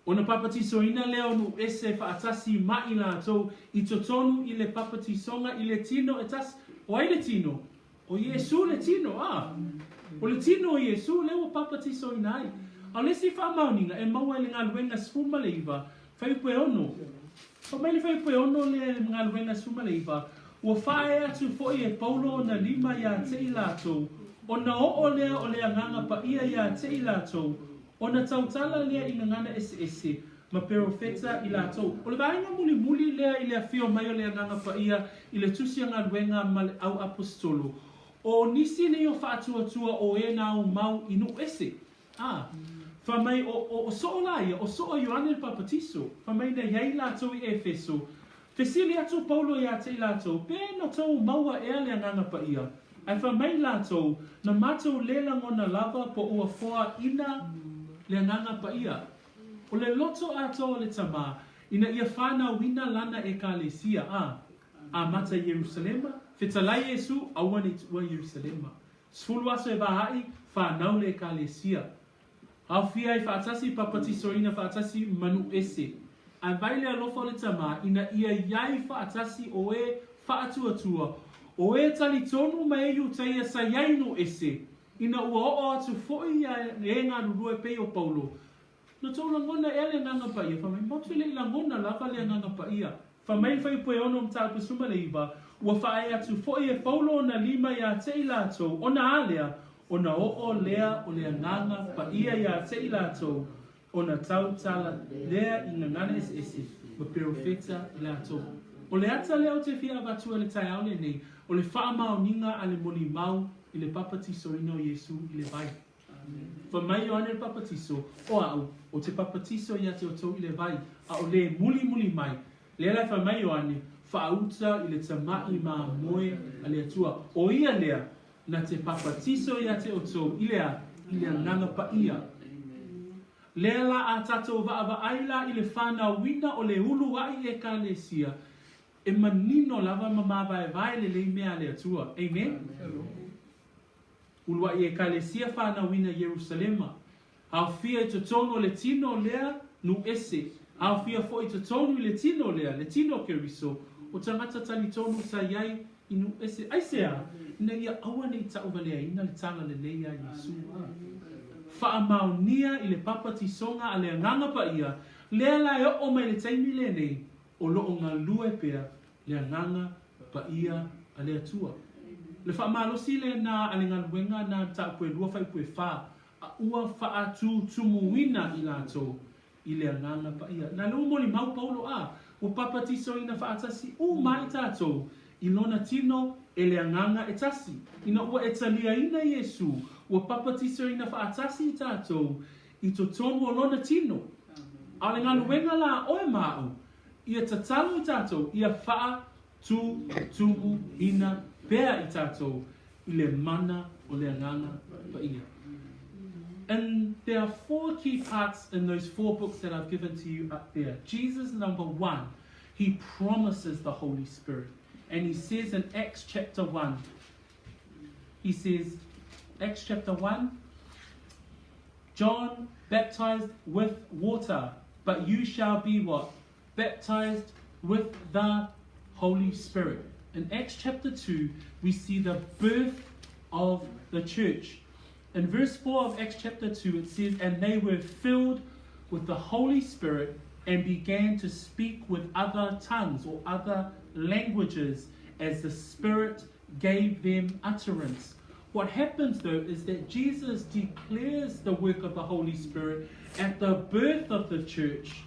Ona papatisoina lea o nuu ese faatasi ma i latou i totonu i le papatisoga i le tino e tasi. O ai le tino? O Iesū le tino, a. O le tino o Iesū lea ua papatisoina ai. A o le isi faamaoniga e maua i le galuega 19, fuaiupu e ono. Fai mai le fuaiupu e ono lea i le galuega 19, Ua faaea atu foi e Paulo ona lima iā te i latou, ona oo lea o le Agaga Paia iā te i latou, ona tautala lea i gagana eseese, ma perofeta i latou. O le vaega mulimuli lea i le afio mai o le Agaga Paia i le tusi a galuega ma le au aposetolo, o nisi nei o faatuatua o e na aumau i nuu ese. A, fai mai o, o, o soo la ia, o soo Ioane le Papatiso, fai mai na iai latou i Efeso, fesili atu Paulo iā te i latou, pe na tou maua ea le Agaga Paia? Ae fai mai latou, na matou le lagona lava po ua foaina le Agaga Paia. O le loto atoa o le Tama, ina ia fanauina Lana Ekalesia, a, amata i Ierusalema, fetalai Iesu, aua ne i tuua Ierusalema. 10 aso e vaai, fanau le Ekalesia. Aofia ai faatasi, papatisoina faatasi, manu ese. Ae vai le alofa o le Tama, ina ia iai faatasi o e faatuatua, o e talitonu ma e Iutaia sa iai no ese, ina ua oo atu foi ia e galulue pei o Paulo, Na tou lagona ea le Agaga Paia? Fai mai, Matou e le i lagona lava le Agaga Paia. Fai mai le fuaiupu e ono mataupu e 19, Ua faaee atu foi e Paulo ona lima iā te i latou, ona a lea? Ona oo lea o le Agaga Paia iā te i latou, ona tautala lea i gagana eseese ma perofeta i latou. O le ata lea ou te fia avatua i le taeao lenei, o le faamaoniga a le molimau i le papatisoina o Iesu i le vai. Fai mai Ioane le Papatiso, O au, ou te papatiso iā te outou i le vai, a o le mulimuli mai, lea la e fai mai Ioane, faauta i le tamaʻi mamoe a le Atua, o ia lea, na te papatiso iā te outou i le a? I le Agaga Paia. Lea la a tatou vaavaai la i le fanauina o le uluaʻi Ekalesia, e manino lava ma mavaevae lelei mea a le Atua. Amen? Uluai Ekalesia fanauina i Ierusalema, aofia i totonu o le tino lea nuu ese, aofia foi i totonu i le tino lea, le tino o Keriso, o tagata talitonu sa i ai. I nuu ese. Aisea? Ina ia aua ne i tauvaleaina le talalelei a Iesu. A. Faamaonia i le papatisoga a le Agaga Paia, lea la e oo mai le taimi lenei, o lo o galue pea le Agaga Paia a le Atua. Le faamalosi lena a le galuega na mataupu e lua fuaiupu e fa, a ua faatutumuina i latou i le Agaga Paia. Na lea ua molimau Paulo, a ua papatisoina faatasi uma ai tatou i lona tino e le Agaga e tasi. Ina ua e taliaina Iesu, ua papatisoina faatasi i tatou i totonu o lona tino. A o le galuega la a oe ma a'u, ia tatalo i tatou ia faatutumuina pea i tatou i le mana o le Agaga Paia. And there are four key parts in those four books that I've given to you up there. Jesus, number one, he promises the Holy Spirit. And he says in Acts chapter 1, he says, Acts chapter 1, John baptized with water, but you shall be what? Baptized with the Holy Spirit. In Acts chapter 2, we see the birth of the church. In verse 4 of Acts chapter 2, it says, And they were filled with the Holy Spirit and began to speak with other tongues or other languages as the Spirit gave them utterance. What happens though is that Jesus declares the work of the Holy Spirit at the birth of the church,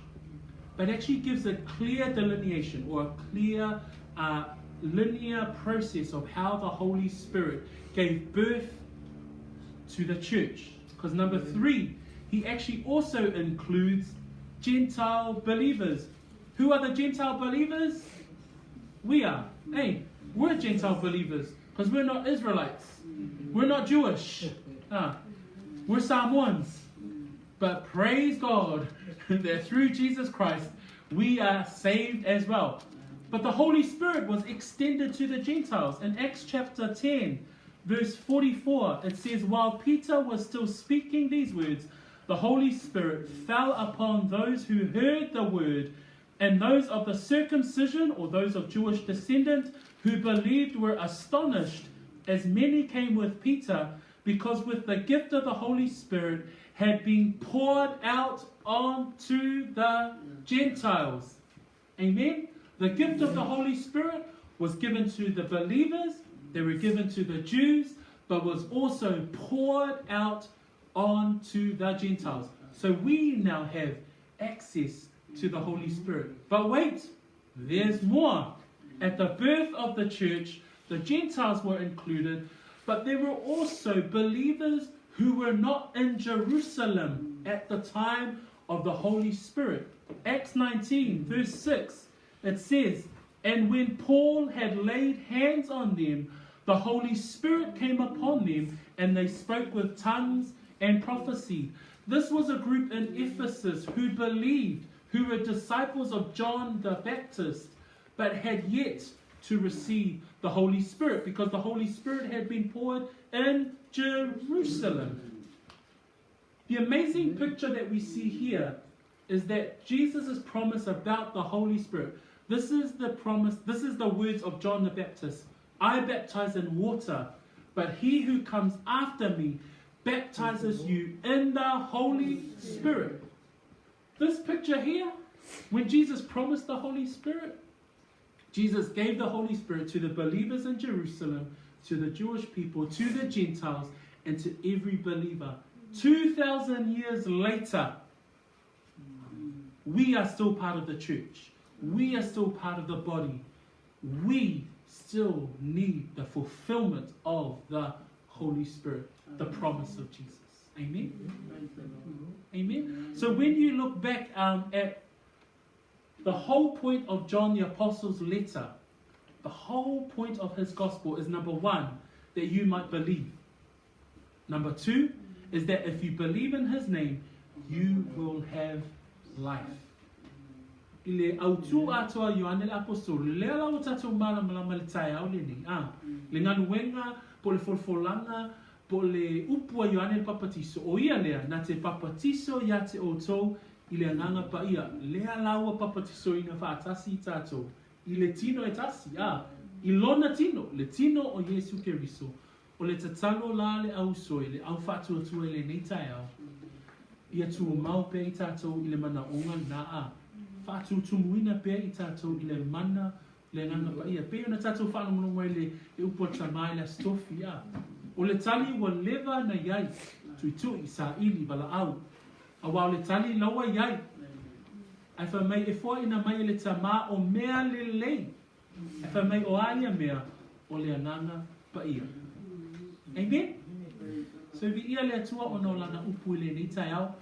but actually gives a clear delineation or a clear linear process of how the Holy Spirit gave birth to the church. Because number three, he actually also includes Gentile believers. Who are the Gentile believers? We are. Hey, we're Gentile believers because we're not Israelites. We're not Jewish. We're Samoans. But praise God that through Jesus Christ we are saved as well. But the Holy Spirit was extended to the Gentiles. In Acts chapter 10, verse 44, it says, While Peter was still speaking these words, the Holy Spirit fell upon those who heard the word, and those of the circumcision, or those of Jewish descendant, who believed were astonished, as many came with Peter, because with the gift of the Holy Spirit had been poured out onto the Gentiles. Amen? The gift of the Holy Spirit was given to the believers, they were given to the Jews, but was also poured out onto the Gentiles. So we now have access to the Holy Spirit. But wait, there's more. At the birth of the church, the Gentiles were included, but there were also believers who were not in Jerusalem at the time of the Holy Spirit. Acts 19, verse 6, it says, And when Paul had laid hands on them, the Holy Spirit came upon them, and they spoke with tongues and prophesied. This was a group in Ephesus who believed, who were disciples of John the Baptist, but had yet to receive the Holy Spirit because the Holy Spirit had been poured in Jerusalem. The amazing picture that we see here is that Jesus' promise about the Holy Spirit. This is the promise, this is the words of John the Baptist. I baptize in water, but he who comes after me baptizes you in the Holy Spirit. This picture here, when Jesus promised the Holy Spirit, Jesus gave the Holy Spirit to the believers in Jerusalem, to the Jewish people, to the Gentiles, and to every believer. 2,000 years later, we are still part of the church. We are still part of the body. We still need the fulfillment of the Holy Spirit, the promise of Jesus. Amen? Amen? So when you look back at the whole point of John the Apostle's letter, the whole point of his gospel is number one, that you might believe. Number two is that if you believe in his name, you will have life. I le autū atoa Ioane le Aposetolo, lea la ua tatou malamalama i le taeao lenei, a, le galuega po o le folafolaga po o le upu a Ioane le Papatiso, o ia lea, na te papatiso iā te outou i le Agaga Paia, lea la ua papatisoina faatasi i tatou i le tino e tasi, a, i Lona Tino, le Tino o Iesu Keriso. O le tatalo la a le ausoi, le au faatuatua i lenei taeao, ia tumau pea i tatou i le manaoga lena a faatutumuina pea i tatou i le mana o le Agaga Paia. E pei ona tatou faalogologo ai i le upu a le tama i le Aso Tofi, a o le tali ua leva na i ai, tuitui, saili, valaau, aua o le tali la ua i ai. Ae fai mai e foaiina mai e le tama o mea lelei. Ae fai mai o a ia mea? O le Agaga Paia. Amen? So e viia le Atua ona o Lana upu i lenei taeao.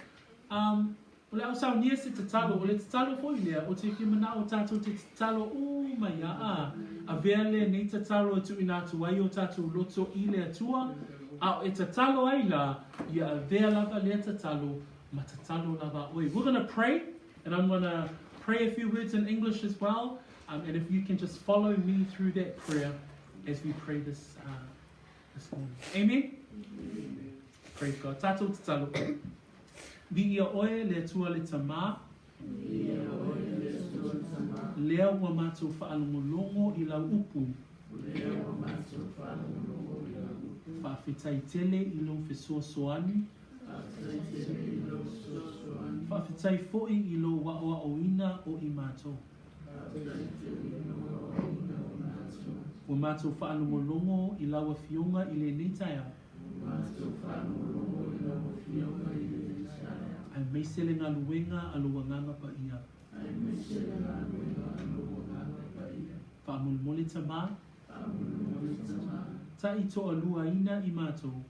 Um, o le a ou saunia se tatalo, o le tatalo foi lea, ou te fia manao tatou te tatalo uma ia a avea lenei tatalo e tuuina atu ai o tatou loto i le Atua, a o e tatalo ai la, ia avea lava lea tatalo ma tatalo lava a oe. We're gonna pray, and I'm gonna pray a few words in English as well. Um, and if you can just follow me through that prayer as we pray this, uh, this morning. Amen? Amen. Praise God. Tātou tatalo. Viia oe le Atua le Tamā. Lea ua matou faalogologo i lau upu. Faafetai tele i lou fesoasoani. Faafetai foi i lou aoaoina o i matou. Ua matou faalogologo i lau Afioga i lenei taeao. Aemaise le galuega a lou Agaga Paia. Faamolemole Tama. Taitoaluaina i matou.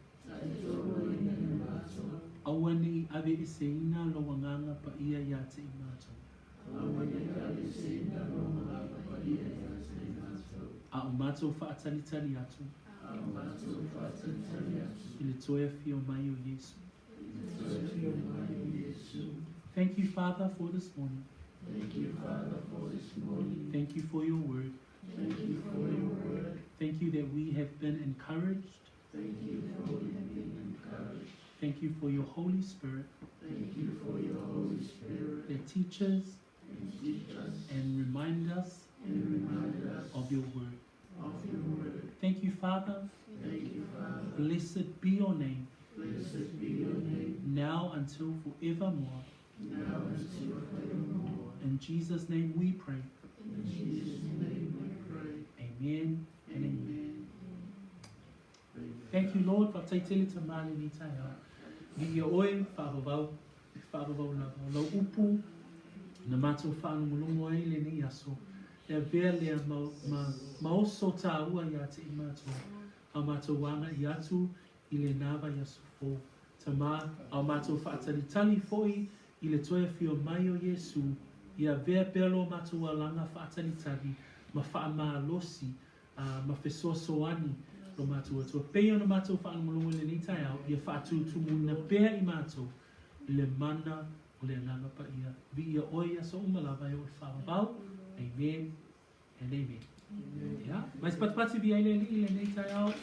Aua ne i aveeseina lou Agaga Paia ia te i matou. A o matou faatalitali atu. I le toe afio mai o Iesu. Thank you, Father, for this morning. Thank you for your word. Thank you that we have been encouraged. Thank you for your Holy Spirit. That teaches and remind us of your word. Thank you, Father. Blessed be your name. Now until forevermore. In Jesus' name we pray. Amen and amen. Thank you, Lord. Faafetai tele Tama i lenei taeao. Viia oe, faavavau, faavavau lava. O lau upu na matou faalogologo ai i lenei aso, e avea lea ma, ma, ma oso tāua iā te i matou, a matou agai atu i lenā vaiaso fou. Tama, a o matou faatalitali foi i le toe afio mai o Iesu, ia avea pea lo matou alaga faatalitali ma faamalosi a ma fesoasoani lo matou Atua. Pei ona matou faalogologo i lenei taeao, ia faatutumuina pea i matou le mana o le Agaga Paia. Viia oe i aso uma lava e oo i le faavavau. Amen and amen. Ia, mai se patipati viia ai le Alii i lenei taeao.